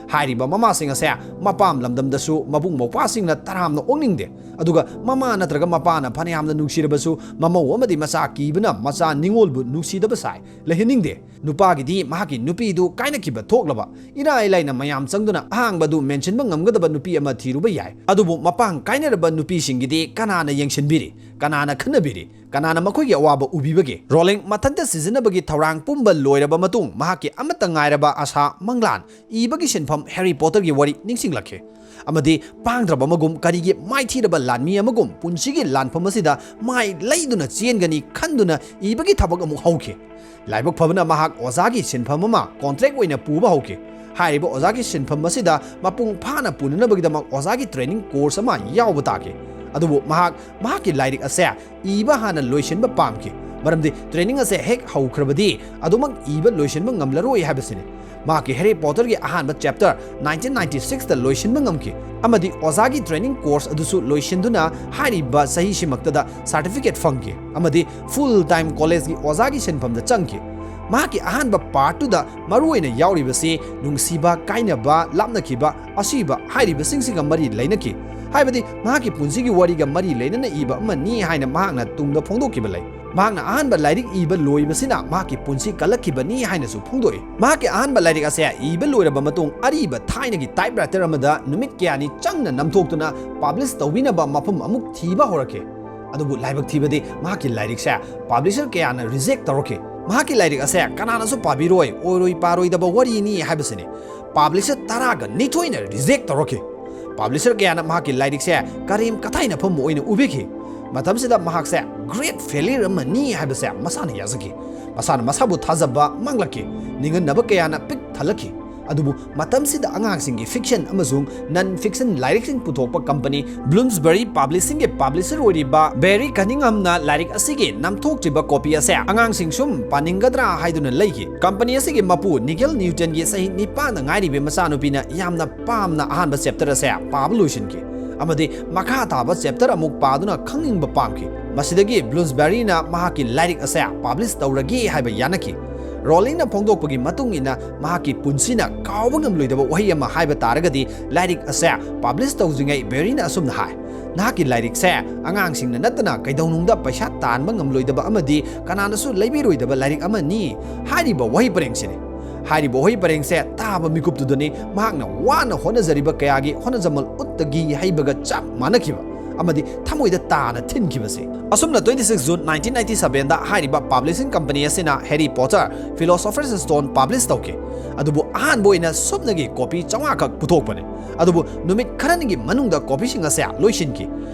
ꯍꯥꯏꯔꯤꯕ ꯃꯃꯥꯁꯤꯡ ꯑꯁꯦ ꯃꯄꯥꯝ ꯂꯝꯗꯝꯗꯁꯨ ꯃꯕꯨꯡ ꯃꯧꯄ꯭ꯋꯥꯁꯤꯡꯅ ꯇꯔꯥꯝꯅ ꯑꯣꯛꯅꯤꯡꯗꯦ꯫ ꯑꯗꯨꯒ ꯃꯃꯥ ꯅꯠꯇ꯭ꯔꯒ ꯃꯄꯥꯅ ꯐꯅꯌꯥꯝꯅ ꯅꯨꯡꯁꯤꯔꯕꯁꯨ ꯃꯃꯧ ꯑꯃꯗꯤ ꯃꯆꯥ ꯀꯤꯕꯅ ꯃꯆꯥ ꯅꯤꯡꯉꯣꯜꯕꯨ ꯅꯨꯡꯁꯤꯗꯕ ꯁꯥꯏ, ꯂꯩꯍꯟꯅꯤꯡꯗꯦ꯫ ꯅꯨꯄꯥꯒꯤꯗꯤ ꯃꯍꯥꯛꯀꯤ ꯅꯨꯄꯤꯗꯨ ꯀꯥꯏꯅꯈꯤꯕ ꯊꯣꯛꯂꯕ ꯏꯔꯥꯏ ꯂꯥꯏꯅ ꯃꯌꯥꯝ ꯆꯪꯗꯨꯅ ꯑꯍꯥꯡꯕ ꯑꯗꯨ ꯃꯦꯟꯁꯤꯟꯕ ꯉꯝꯒꯗꯕ ꯅꯨꯄꯤ ꯑꯃ ꯊꯤꯔꯨꯕ ꯌꯥꯏ꯫ ꯑꯗꯨꯕꯨ ꯃꯄꯥꯡ ꯀꯥꯏꯅꯔꯕ ꯅꯨꯄꯤꯁꯤꯡꯒꯤꯗꯤ ꯀꯅꯥꯅ ꯌꯦꯡꯁꯤꯟꯕꯤꯔꯤ? ꯀꯅꯥꯅ ꯈꯟꯅꯕꯤꯔꯤ? ꯀꯅꯥꯅ ꯃꯈꯣꯏꯒꯤ ꯑꯋꯥꯕ ꯎꯕꯤꯕꯒꯦ? ꯔꯣꯂꯤꯡ ꯃꯊꯟꯇ ꯁꯤꯖꯤꯟꯅꯕꯒꯤ ꯊꯧꯔꯥꯡ ꯄꯨꯝꯕ ꯂꯣꯏꯔꯕ ꯃꯇꯨꯡ ꯃꯍꯥꯛꯀꯤ ꯑꯃꯠꯇ ꯉꯥꯏꯔꯕ ꯑꯁꯥ ꯃꯪꯂꯥꯟ ꯏꯕꯒꯤ ꯁꯤꯟꯐꯝ ꯍꯦꯔꯤ ꯄꯣꯇꯔꯒꯤ ꯋꯥꯔꯤ ꯅꯤꯡꯁꯤꯡꯂꯛꯈꯤ꯫ ꯑꯃꯗꯤ ꯄꯥꯡꯗ꯭ꯔꯕ ꯑꯃꯒꯨꯝ ꯀꯔꯤꯒꯤ ꯃꯥꯏꯊꯤꯔꯕ ꯂꯥꯟꯃꯤ ꯑꯃꯒꯨꯝ ꯄꯨꯟꯁꯤꯒꯤ ꯂꯥꯟꯐꯝ ꯑꯁꯤꯗ ꯃꯥꯏ ꯂꯩꯗꯨꯅ ꯆꯦꯟꯒꯅꯤ ꯈꯟꯗꯨꯅ ꯏꯕꯒꯤ ꯊꯕꯛ ꯑꯃꯨꯛ ꯍꯧꯈꯤ꯫ ꯂꯥꯏꯕꯛ ꯐꯕꯅ ꯃꯍꯥꯛ ꯑꯣꯖꯥꯒꯤ ꯁꯤꯟꯐꯝ ꯑꯃ ꯀꯣꯟꯇ꯭ꯔꯦꯛ ꯑꯣꯏꯅ ꯄꯨꯕ ꯍꯧꯈꯤ꯫ ꯍꯥꯏꯔꯤꯕ ꯑꯣꯖꯥꯒꯤ ꯁꯤꯟꯐꯝ ꯑꯁꯤꯗ ꯃꯄꯨꯡ ꯐꯥꯅ ꯄꯨꯅꯅꯕꯒꯤꯗꯃꯛ ꯑꯣꯖꯥꯒꯤ ꯇ꯭ꯔꯦꯅꯤꯡ ꯀꯣꯔꯁ ꯑꯃ ꯌꯥꯎꯕ ꯇꯥꯈꯤ꯫ ꯑꯗꯨꯕꯨ ꯃꯍꯥꯛ ꯃꯍꯥꯛꯀꯤ ꯂꯥꯏꯔꯤꯛ ꯑꯁꯦ ꯏꯕ ꯍꯥꯟꯅ ꯂꯣꯏꯁꯤꯟꯕ ꯄꯥꯝꯈꯤ, ꯃꯔꯝꯗꯤ ꯇ꯭ꯔꯦꯅꯤꯡ ꯑꯁꯦ ꯍꯦꯛ ꯍꯧꯈ꯭ꯔꯕꯗꯤ ꯑꯗꯨꯃꯛ ꯏꯕ ꯂꯣꯏꯁꯤꯟꯕ ꯉꯝꯂꯔꯣꯏ ꯍꯥꯏꯕꯁꯤꯅꯤ꯫ ꯃꯍꯥꯛꯀꯤ ꯍꯦꯔꯤ ꯄꯣꯇꯔꯒꯤ ꯑꯍꯥꯟꯕ ꯆꯦꯞꯇꯔ ꯅꯥꯏꯟꯇꯤꯟ ꯅꯥꯏꯟꯇꯤ ꯁꯤꯛꯁꯇ ꯂꯣꯏꯁꯤꯟꯕ ꯉꯝꯈꯤ, ꯑꯃꯗꯤ ꯑꯣꯖꯥꯒꯤ ꯇ꯭ꯔꯦꯅꯤꯡ ꯀꯣꯔꯁ ꯑꯗꯨꯁꯨ ꯂꯣꯏꯁꯤꯟꯗꯨꯅ ꯍꯥꯏꯔꯤꯕ ꯆꯍꯤꯁꯤꯃꯛꯇꯗ ꯁꯥꯔꯇꯤꯐꯤꯀꯦꯠ ꯐꯪꯈꯤ ꯑꯃꯗꯤ ꯐꯨꯜ ꯇꯥꯏꯝ ꯀꯣꯂꯦꯖꯀꯤ ꯑꯣꯖꯥꯒꯤ ꯁꯤꯟꯐꯝꯗ ꯆꯪꯈꯤ꯫ ꯃꯍꯥꯛꯀꯤ ꯑꯍꯥꯟꯕ ꯄꯥꯔꯠꯇꯨꯗ ꯃꯔꯨꯑꯣꯏꯅ ꯌꯥꯎꯔꯤꯕꯁꯤ ꯅꯨꯡꯁꯤꯕ, ꯀꯥꯏꯅꯕ, ꯂꯥꯞꯅꯈꯤꯕ, ꯑꯁꯤꯕ ꯍꯥꯏꯔꯤꯕꯁꯤꯡꯁꯤꯒ ꯃꯔꯤ ꯂꯩꯅꯈꯤ꯫ ꯍꯥꯏꯕꯗꯤ ꯃꯍꯥꯛꯀꯤ ꯄꯨꯟꯁꯤꯒꯤ ꯋꯥꯔꯤꯒ ꯃꯔꯤ ꯂꯩꯅꯅ ꯏꯕ ꯑꯃꯅꯤ ꯍꯥꯏꯅ ꯃꯍꯥꯛꯅ ꯇꯨꯡꯗ ꯐꯣꯡꯗꯣꯛꯈꯤꯕ ꯂꯩ꯫ ꯃꯍꯥꯛꯅ ꯑꯍꯥꯟꯕ ꯂꯥꯏꯔꯤꯛ ꯏꯕ ꯂꯣꯏꯕꯁꯤꯅ ꯃꯍꯥꯛꯀꯤ ꯄꯨꯟꯁꯤ ꯀꯜꯂꯛꯈꯤꯕꯅꯤ ꯍꯥꯏꯅꯁꯨ ꯐꯣꯡꯗꯣꯛꯏ꯫ ꯃꯍꯥꯛꯀꯤ ꯑꯍꯥꯟꯕ ꯂꯥꯏꯔꯤꯛ ꯑꯁꯦ ꯏꯕ ꯂꯣꯏꯔꯕ ꯃꯇꯨꯡ ꯑꯔꯤꯕ ꯊꯥꯏꯅꯒꯤ ꯇꯥꯏꯞꯔꯥꯏꯇꯔ ꯑꯃꯗ ꯅꯨꯃꯤꯠ ꯀꯌꯥꯅꯤ ꯆꯪꯅ ꯅꯝꯊꯣꯛꯇꯨꯅ ꯄꯕ꯭ꯂꯤꯁ ꯇꯧꯕꯤꯅꯕ ꯃꯐꯝ ꯑꯃꯨꯛ ꯊꯤꯕ ꯍꯧꯔꯛꯈꯤ꯫ ꯑꯗꯨꯕꯨ ꯂꯥꯏꯕꯛ ꯊꯤꯕꯗꯤ ꯃꯍꯥꯛꯀꯤ ꯂꯥꯏꯔꯤꯛꯁꯦ ꯄꯕ꯭ꯂꯤꯁꯔ ꯀꯌꯥꯅ ꯔꯤꯖꯦꯛ ꯇꯧꯔꯛꯈꯤ꯫ ꯃꯍꯥꯛꯀꯤ ꯂꯥꯏꯔꯤꯛ ꯑꯁꯦ ꯀꯅꯥꯅꯁꯨ ꯄꯥꯕꯤꯔꯣꯏ, ꯑꯣꯏꯔꯣꯏ ꯄꯥꯔꯣꯏꯗꯕ ꯋꯥꯔꯤꯅꯤ ꯍꯥꯏꯕꯁꯤꯅꯤ꯫ ꯄꯕ꯭ꯂꯤꯁꯔ ꯇꯔꯥꯒ ꯅꯤꯊꯣꯏꯅ ꯔꯤꯖꯦꯛ ꯇꯧꯔꯛꯈꯤ꯫ ꯄꯕ꯭ꯂꯤꯁꯔ ꯀꯌꯥꯅ ꯃꯍꯥꯛꯀꯤ ꯂꯥꯏꯔꯤꯛꯁꯦ ꯀꯔꯦꯝ ꯀꯊꯥꯏꯅꯐꯝ ꯑꯣꯏꯅ ꯎꯕꯤꯈꯤ꯫ ꯃꯇꯝꯁꯤꯗ ꯃꯍꯥꯛꯁꯦ ꯒ꯭ꯔꯦꯠ ꯐꯦꯂꯤꯌꯔ ꯑꯃꯅꯤ ꯍꯥꯏꯕꯁꯦ ꯃꯁꯥꯅ ꯌꯥꯖꯈꯤ꯫ ꯃꯁꯥꯅ ꯃꯁꯥꯕꯨ ꯊꯥꯖꯕ ꯃꯥꯡꯂꯛꯈꯤ꯫ ꯅꯤꯡꯍꯟꯅꯕ ꯀꯌꯥꯅ ꯄꯤꯛ ꯊꯜꯂꯛꯈꯤ꯫ ꯑꯗꯨꯕꯨ ꯃꯇꯝꯁꯤꯗ ꯑꯉꯥꯡꯁꯤꯡꯒꯤ fiction ꯑꯃꯁꯨꯡ non fiction ꯂꯥꯏꯔꯤꯛꯁꯤꯡ ꯄꯨꯊꯣꯛꯄ company Bloomsbury Publishingꯒꯤ publisher ꯑꯣꯏꯔꯤꯕ Barry Cunninghamꯅ ꯂꯥꯏꯔꯤꯛ ꯑꯁꯤꯒꯤ ꯅꯝꯊꯣꯛꯇ꯭ꯔꯤꯕ copy ꯑꯁꯦ ꯑꯉꯥꯡꯁꯤꯡ ꯁꯨꯝ ꯄꯥꯅꯤꯡꯒꯗ꯭ꯔꯥ ꯍꯥꯏꯗꯨꯅ ꯂꯩꯈꯤ꯫ Company ꯑꯁꯤꯒꯤ ꯃꯄꯨ Nigel Newtonꯒꯤ ꯆꯍꯤ ꯅꯤꯄꯥꯟꯗ ꯉꯥꯏꯔꯤꯕꯤ ꯃꯆꯥꯅꯨꯄꯤꯅ ꯌꯥꯝꯅ ꯄꯥꯝꯅ ꯑꯍꯥꯟꯕ chapter ꯑꯁꯦ ꯄꯥꯕ ꯂꯣꯏꯁꯤꯟꯈꯤ ꯑꯃꯗꯤ ꯃꯈꯥ ꯇꯥꯕ chapter ꯑꯃꯨꯛ ꯄꯥꯗꯨꯅ ꯈꯪꯅꯤꯡꯕ ꯄꯥꯝꯈꯤ꯫ ꯃꯁꯤꯗꯒꯤ Bloomsburyꯅ ꯃꯍꯥꯛꯀꯤ ꯂꯥꯏꯔꯤꯛ ꯑꯁꯦ publish ꯇꯧꯔꯒꯦ ꯍꯥꯏꯕ ꯌꯥꯅꯈꯤ꯫ Rowlingꯅ ꯐꯣꯡꯗꯣꯛꯄꯒꯤ ꯃꯇꯨꯡ ꯏꯟꯅ ꯃꯍꯥꯛꯀꯤ ꯄꯨꯟꯁꯤꯅ ꯀꯥꯎꯕ ꯉꯝꯂꯣꯏꯗꯕ ꯋꯥꯍꯩ ꯑꯃ ꯍꯥꯏꯕ ꯇꯥꯔꯒꯗꯤ ꯂꯥꯏꯔꯤꯛ ꯑꯁꯦ publish ꯇꯧꯗ꯭ꯔꯤꯉꯩ Barryꯅ ꯑꯁꯨꯝꯅ ꯍꯥꯏ, "ꯅꯍꯥꯛꯀꯤ ꯂꯥꯏꯔꯤꯛꯁꯦ ꯑꯉꯥꯡꯁꯤꯡꯅ ꯅꯠꯇꯅ ꯀꯩꯗꯧꯅꯨꯡꯗ ꯄꯩꯁꯥ ꯇꯥꯟꯕ ꯉꯝꯂꯣꯏꯗꯕ ꯑꯃꯗꯤ ꯀꯅꯥꯅꯁꯨ ꯂꯩꯕꯤꯔꯣꯏꯗꯕ ꯂꯥꯏꯔꯤꯛ ꯑꯃꯅꯤ" ꯍꯥꯏꯔꯤꯕ ꯋꯥꯍꯩ ꯄꯔꯦꯡꯁꯤꯅꯤ꯫ ꯍꯥꯏꯔꯤꯕ ꯋꯥꯍꯩ ꯄꯔꯦꯡꯁꯦ ꯇꯥꯕ ꯃꯤꯀꯨꯞꯇꯨꯗꯅꯤ ꯃꯍꯥꯛꯅ ꯋꯥꯅ ꯍꯣꯠꯅꯖꯔꯤꯕ ꯀꯌꯥꯒꯤ ꯍꯣꯠꯅꯖꯃꯜ ꯎꯠꯇꯒꯤ ꯍꯩꯕꯒ ꯆꯞ ꯃꯥꯟꯅꯈꯤꯕ ꯑꯃꯗꯤ ꯊꯃꯣꯏꯗ ꯇꯥꯅ ꯊꯤꯟꯈꯤꯕꯁꯦ꯫ ꯑꯁꯨꯝꯅ twenty six June nineteen ninety sevenꯗ ꯍꯥꯏꯔꯤꯕ publishing company ꯑꯁꯤꯅ Harry Potter Philosopher's Stone publish ꯇꯧꯈꯤ꯫ ꯑꯗꯨꯕꯨ ꯑꯍꯥꯟꯕ ꯑꯣꯏꯅ ꯁꯨꯞꯅꯒꯤ copy ꯆꯥꯝꯃꯉꯥ ꯈꯛ ꯄꯨꯊꯣꯛꯄꯅꯤ꯫ ꯑꯗꯨꯕꯨ ꯅꯨꯃꯤꯠ ꯈꯔꯅꯤꯒꯤ ꯃꯅꯨꯡꯗ copyꯁꯤꯡ ꯑꯁꯦ ꯂꯣꯏꯁꯤꯟꯈꯤ꯫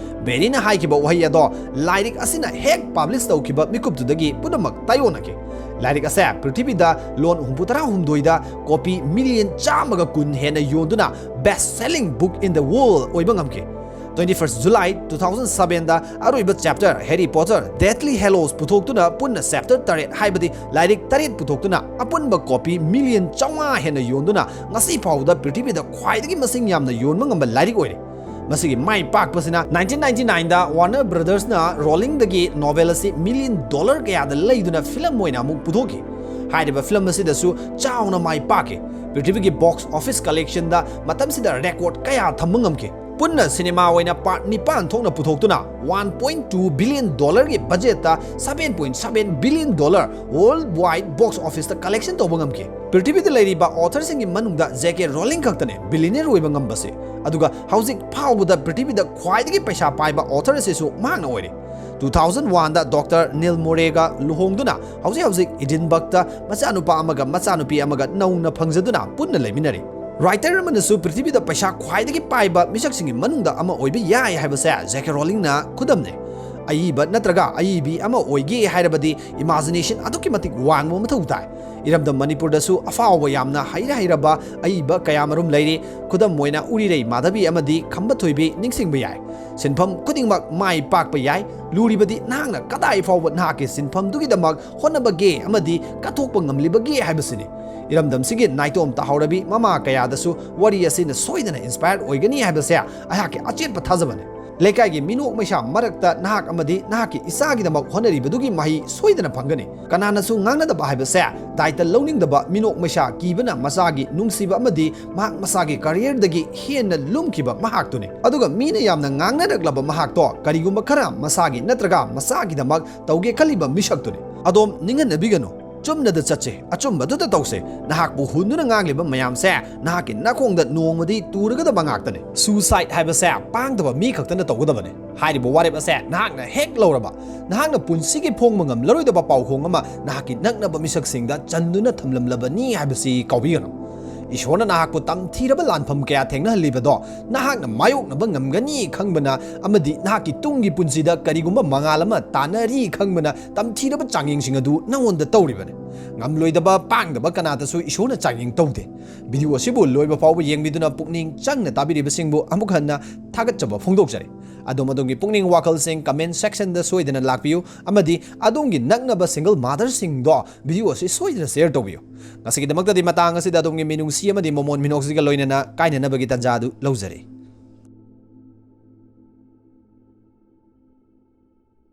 Barryꯅ ꯍꯥꯏꯈꯤꯕ ꯋꯥꯍꯩ ꯑꯗꯣ ꯂꯥꯏꯔꯤꯛ ꯑꯁꯤꯅ ꯍꯦꯛ publish ꯇꯧꯈꯤꯕ ꯃꯤꯀꯨꯞꯇꯨꯗꯒꯤ ꯄꯨꯝꯅꯃꯛ ꯇꯥꯏꯑꯣꯟꯅꯈꯤ꯫ ꯂꯥꯏꯔꯤꯛ ꯑꯁꯦ ꯄ꯭ꯔꯤꯊꯤꯕꯤꯗ ꯂꯣꯟ ꯍꯨꯝꯐꯨꯇꯔꯥ ꯍꯨꯝꯗꯣꯏꯗ copy million ꯆꯥꯝꯃꯒ ꯀꯨꯟ ꯍꯦꯟꯅ ꯌꯣꯟꯗꯨꯅ best selling book in the world ꯑꯣꯏꯕ ꯉꯝꯈꯤ꯫ Twenty first July two thousand sevenꯗ ꯑꯔꯣꯏꯕ chapter Harry Potter Deathly Hallows ꯄꯨꯊꯣꯛꯇꯨꯅ ꯄꯨꯟꯅ chapter ꯇꯔꯦꯠ ꯍꯥꯏꯕꯗꯤ ꯂꯥꯏꯔꯤꯛ ꯇꯔꯦꯠ ꯄꯨꯊꯣꯛꯇꯨꯅ ꯑꯄꯨꯟꯕ copy million ꯆꯥꯝꯃꯉꯥ ꯍꯦꯟꯅ ꯌꯣꯟꯗꯨꯅ ꯉꯁꯤ ꯐꯥꯎꯕꯗ ꯄ꯭ꯔꯤꯊꯤꯕꯤꯗ ꯈ꯭ꯋꯥꯏꯗꯒꯤ ꯃꯁꯤꯡ ꯌꯥꯝꯅ ꯌꯣꯟꯕ ꯉꯝꯕ ꯂꯥꯏꯔꯤꯛ ꯑꯣꯏꯔꯦ꯫ ꯃꯁꯤꯒꯤ ꯃꯥꯏ ꯄꯥꯛꯄꯁꯤꯅ nineteen ninety nineꯗ Warner Brotherꯅ Rowlingꯗꯒꯤ novel ꯑꯁꯤ million dollar ꯀꯌꯥꯗ ꯂꯩꯗꯨꯅ film ꯑꯣꯏꯅ ꯑꯃꯨꯛ ꯄꯨꯊꯣꯛꯈꯤ꯫ ꯍꯥꯏꯔꯤꯕ film ꯑꯁꯤꯗꯁꯨ ꯆꯥꯎꯅ ꯃꯥꯏ ꯄꯥꯛꯈꯤ꯫ ꯄ꯭ꯔꯤꯊꯤꯕꯤꯒꯤ box office collectionꯗ ꯃꯇꯝꯁꯤꯗ record ꯀꯌꯥ ꯊꯝꯕ ꯉꯝꯈꯤ꯫ ꯄꯨꯟꯅ cinema ꯑꯣꯏꯅ part ꯅꯤꯄꯥꯟ ꯊꯣꯛꯅ ꯄꯨꯊꯣꯛꯇꯨꯅ one point two billion dollarꯒꯤ budgetꯇ seven point seven billion dollar worldwide box officeꯇ collection ꯇꯧꯕ ꯉꯝꯈꯤ꯫ ꯄ꯭ꯔꯤꯊꯤꯕꯤꯗ ꯂꯩꯔꯤꯕ authorꯁꯤꯡꯒꯤ ꯃꯅꯨꯡꯗ J K Rowling ꯈꯛꯇꯅꯤ billionaire ꯑꯣꯏꯕ ꯉꯝꯕꯁꯦ꯫ ꯑꯗꯨꯒ ꯍꯧꯖꯤꯛ ꯐꯥꯎꯕꯗ ꯄ꯭ꯔꯤꯊꯤꯕꯤꯗ ꯈ꯭ꯋꯥꯏꯗꯒꯤ ꯄꯩꯁꯥ ꯄꯥꯏꯕ author ꯑꯁꯤꯁꯨ ꯃꯍꯥꯛꯅ ꯑꯣꯏꯔꯤ꯫ Two thousand oneꯗ Doctor Neil Morayꯒ ꯂꯨꯍꯣꯡꯗꯨꯅ ꯍꯧꯖꯤꯛ ꯍꯧꯖꯤꯛ Edinburghꯇ ꯃꯆꯥꯅꯨꯄꯥ ꯑꯃꯒ ꯃꯆꯥꯅꯨꯄꯤ ꯑꯃꯒ ꯅꯧꯅ ꯐꯪꯖꯗꯨꯅ ꯄꯨꯟꯅ ꯂꯩꯃꯤꯟꯅꯔꯤ꯫ Writer ꯑꯃꯅꯁꯨ ꯄ꯭ꯔꯤꯊꯤꯕꯤꯗ ꯄꯩꯁꯥ ꯈ꯭ꯋꯥꯏꯗꯒꯤ ꯄꯥꯏꯕ ꯃꯤꯁꯛꯁꯤꯡꯒꯤ ꯃꯅꯨꯡꯗ ꯑꯃ ꯑꯣꯏꯕ ꯌꯥꯏ ꯍꯥꯏꯕꯁꯦ J K Rowlingꯅ ꯈꯨꯗꯝꯅꯤ꯫ ꯑꯏꯕ ꯅꯠꯇ꯭ꯔꯒ ꯑꯏꯕꯤ ꯑꯃ ꯑꯣꯏꯒꯦ ꯍꯥꯏꯔꯕꯗꯤ ꯏꯃꯥꯖꯤꯅꯦꯁꯟ ꯑꯗꯨꯛꯀꯤ ꯃꯇꯤꯛ ꯋꯥꯡꯕ ꯃꯊꯧ ꯇꯥꯏ꯫ ꯏꯔꯝꯗꯝ ꯃꯅꯤꯄꯨꯔꯗꯁꯨ ꯑꯐꯥꯎꯕ ꯌꯥꯝꯅ ꯍꯩꯔ ꯍꯩꯔꯕ ꯑꯏꯕ ꯀꯌꯥꯃꯔꯨꯝ ꯂꯩꯔꯤ꯫ ꯈꯨꯗꯝ ꯑꯣꯏꯅ ꯎꯔꯤꯔꯩ ꯃꯥꯙꯕꯤ ꯑꯃꯗꯤ ꯈꯝꯕ ꯊꯣꯏꯕꯤ ꯅꯤꯡꯁꯤꯡꯕ ꯌꯥꯏ꯫ ꯁꯤꯟꯐꯝ ꯈꯨꯗꯤꯡꯃꯛ ꯃꯥꯏ ꯄꯥꯛꯄ ꯌꯥꯏ꯫ ꯂꯨꯔꯤꯕꯗꯤ ꯅꯍꯥꯛꯅ ꯀꯗꯥꯏ ꯐꯥꯎꯕ ꯅꯍꯥꯛꯀꯤ ꯁꯤꯟꯐꯝꯗꯨꯒꯤꯗꯃꯛ ꯍꯣꯠꯅꯕꯒꯦ ꯑꯃꯗꯤ ꯀꯠꯊꯣꯛꯄ ꯉꯝꯂꯤꯕꯒꯦ ꯍꯥꯏꯕꯁꯤꯅꯤ꯫ ꯏꯔꯝꯗꯝꯁꯤꯒꯤ ꯅꯥꯏꯇꯣꯝ ꯇꯥꯍꯧꯔꯕꯤ ꯃꯃꯥ ꯀꯌꯥꯗꯁꯨ ꯋꯥꯔꯤ ꯑꯁꯤꯅ ꯁꯣꯏꯗꯅ ꯏꯟꯁꯄꯥꯌꯔ ꯑꯣꯏꯒꯅꯤ ꯍꯥꯏꯕꯁꯦ ꯑꯩꯍꯥꯛꯀꯤ ꯑꯆꯦꯠꯄ ꯊꯥꯖꯕꯅꯤ꯫ ꯂꯩꯀꯥꯏꯒꯤ ꯃꯤꯅꯣꯛ ꯃꯩꯁꯥ ꯃꯔꯛꯇ ꯅꯍꯥꯛ ꯑꯃꯗꯤ ꯅꯍꯥꯛꯀꯤ ꯏꯆꯥꯒꯤꯗꯃꯛ ꯍꯣꯠꯅꯔꯤꯕꯗꯨꯒꯤ ꯃꯍꯩ ꯁꯣꯏꯗꯅ ꯐꯪꯒꯅꯤ꯫ ꯀꯅꯥꯅꯁꯨ ꯉꯥꯡꯅꯗꯕ ꯍꯥꯏꯕꯁꯦ ꯗꯥꯏꯇ ꯂꯧꯅꯤꯡꯗꯕ ꯃꯤꯅꯣꯛ ꯃꯩꯁꯥ ꯀꯤꯕꯅ ꯃꯆꯥꯒꯤ ꯅꯨꯡꯁꯤꯕ ꯑꯃꯗꯤ ꯃꯍꯥꯛ ꯃꯁꯥꯒꯤ ꯀꯔꯤꯌꯔꯗꯒꯤ ꯍꯦꯟꯅ ꯂꯨꯝꯈꯤꯕ ꯃꯍꯥꯛꯇꯨꯅꯤ꯫ ꯑꯗꯨꯒ ꯃꯤꯅ ꯌꯥꯝꯅ ꯉꯥꯡꯅꯔꯛꯂꯕ ꯃꯍꯥꯛꯇꯣ ꯀꯔꯤꯒꯨꯝꯕ ꯈꯔ ꯃꯁꯥꯒꯤ ꯅꯠꯇ꯭ꯔꯒ ꯃꯆꯥꯒꯤꯗꯃꯛ ꯇꯧꯒꯦ ꯈꯜꯂꯤꯕ ꯃꯤꯁꯛꯇꯨꯅꯤ꯫ ꯑꯗꯣꯝ ꯅꯤꯡꯍꯟꯅꯕꯤꯒꯅꯨ꯫ ꯆꯨꯝꯅꯗ ꯆꯠꯁꯦ, ꯑꯆꯨꯝꯕꯗꯨꯗ ꯇꯧꯁꯦ꯫ ꯅꯍꯥꯛꯄꯨ ꯍꯨꯟꯗꯨꯅ ꯉꯥꯡꯂꯤꯕ ꯃꯌꯥꯝꯁꯦ ꯅꯍꯥꯛꯀꯤ ꯅꯥꯀꯣꯡꯗ ꯅꯣꯡꯃꯗꯤ ꯇꯨꯔꯒꯗꯕ ꯉꯥꯛꯇꯅꯤ꯫ ꯁꯨꯁꯥꯏꯗ ꯍꯥꯏꯕꯁꯦ ꯄꯥꯡꯗꯕ ꯃꯤ ꯈꯛꯇꯅ ꯇꯧꯒꯗꯕꯅꯤ꯫ ꯍꯥꯏꯔꯤꯕ ꯋꯥꯔꯦꯞ ꯑꯁꯦ ꯅꯍꯥꯛꯅ ꯍꯦꯛ ꯂꯧꯔꯕ, ꯅꯍꯥꯛꯅ ꯄꯨꯟꯁꯤꯒꯤ ꯐꯣꯡꯕ ꯉꯝꯂꯔꯣꯏꯗꯕ ꯄꯥꯎꯈꯣꯡ ꯑꯃ ꯅꯍꯥꯛꯀꯤ ꯅꯛꯅꯕ ꯃꯤꯁꯛꯁꯤꯡꯗ ꯆꯟꯗꯨꯅ ꯊꯝꯂꯝꯂꯕꯅꯤ ꯍꯥꯏꯕꯁꯤ ꯀꯥꯎꯕꯤꯒꯅꯨ꯫ ꯏꯁꯣꯔꯅ ꯅꯍꯥꯛꯄꯨ ꯇꯝꯊꯤꯔꯕ ꯂꯥꯟꯐꯝ ꯀꯌꯥ ꯊꯦꯡꯅꯍꯜꯂꯤꯕꯗꯣ ꯅꯍꯥꯛꯅ ꯃꯥꯌꯣꯛꯅꯕ ꯉꯝꯒꯅꯤ ꯈꯪꯕꯅ ꯑꯃꯗꯤ ꯅꯍꯥꯛꯀꯤ ꯇꯨꯡꯒꯤ ꯄꯨꯟꯁꯤꯗ ꯀꯔꯤꯒꯨꯝꯕ ꯃꯉꯥꯜ ꯑꯃ ꯇꯥꯟꯅꯔꯤ ꯈꯪꯕꯅ ꯇꯝꯊꯤꯔꯕ ꯆꯥꯡꯌꯦꯡꯁꯤꯡ ꯑꯗꯨ ꯅꯉꯣꯟꯗ ꯇꯧꯔꯤꯕꯅꯤ꯫ ꯉꯝꯂꯣꯏꯗꯕ ꯄꯥꯡꯗꯕ ꯀꯅꯥꯗꯁꯨ ꯏꯁꯣꯔꯅ ꯆꯥꯡꯌꯦꯡ ꯇꯧꯗꯦ꯫ ꯚꯤꯗꯤꯑꯣ ꯑꯁꯤꯕꯨ ꯂꯣꯏꯕ ꯐꯥꯎꯕ ꯌꯦꯡꯕꯤꯗꯨꯅ ꯄꯨꯛꯅꯤꯡ ꯆꯪꯅ ꯇꯥꯕꯤꯔꯤꯕꯁꯤꯡꯕꯨ ꯑꯃꯨꯛ ꯍꯟꯅ ꯊꯥꯒꯠꯆꯕ ꯐꯣꯡꯗꯣꯛꯆꯔꯤ꯫ ꯑꯗꯣꯝ ꯑꯗꯣꯝꯒꯤ ꯄꯨꯛꯅꯤꯡ ꯋꯥꯈꯜꯁꯤꯡ ꯀꯃꯦꯟ ꯁꯦꯛꯁꯟꯗ ꯁꯣꯏꯗꯅ ꯂꯥꯛꯄꯤꯌꯨ ꯑꯃꯗꯤ ꯑꯗꯣꯝꯒꯤ ꯅꯛꯅꯕ ꯁꯤꯡꯒꯜ ꯃꯥꯗꯔꯁꯤꯡꯗꯣ ꯚꯤꯗꯤꯑꯣ ꯑꯁꯤ ꯁꯣꯏꯗꯅ ꯁꯦꯌꯔ ꯇꯧꯕꯤꯌꯨ꯫ ꯉꯁꯤꯒꯤꯗꯃꯛꯇꯗꯤ ꯃꯇꯥꯡ ꯑꯁꯤꯗ ꯑꯗꯣꯝꯒꯤ ꯃꯤꯅꯨꯡꯁꯤ ꯑꯃꯗꯤ ꯃꯃꯣꯟ ꯃꯤꯅꯣꯛꯁꯤꯒ ꯂꯣꯏꯅꯅ ꯀꯥꯏꯅꯅꯕꯒꯤ ꯇꯥꯟꯖꯥ ꯑꯗꯨ ꯂꯧꯖꯔꯤ꯫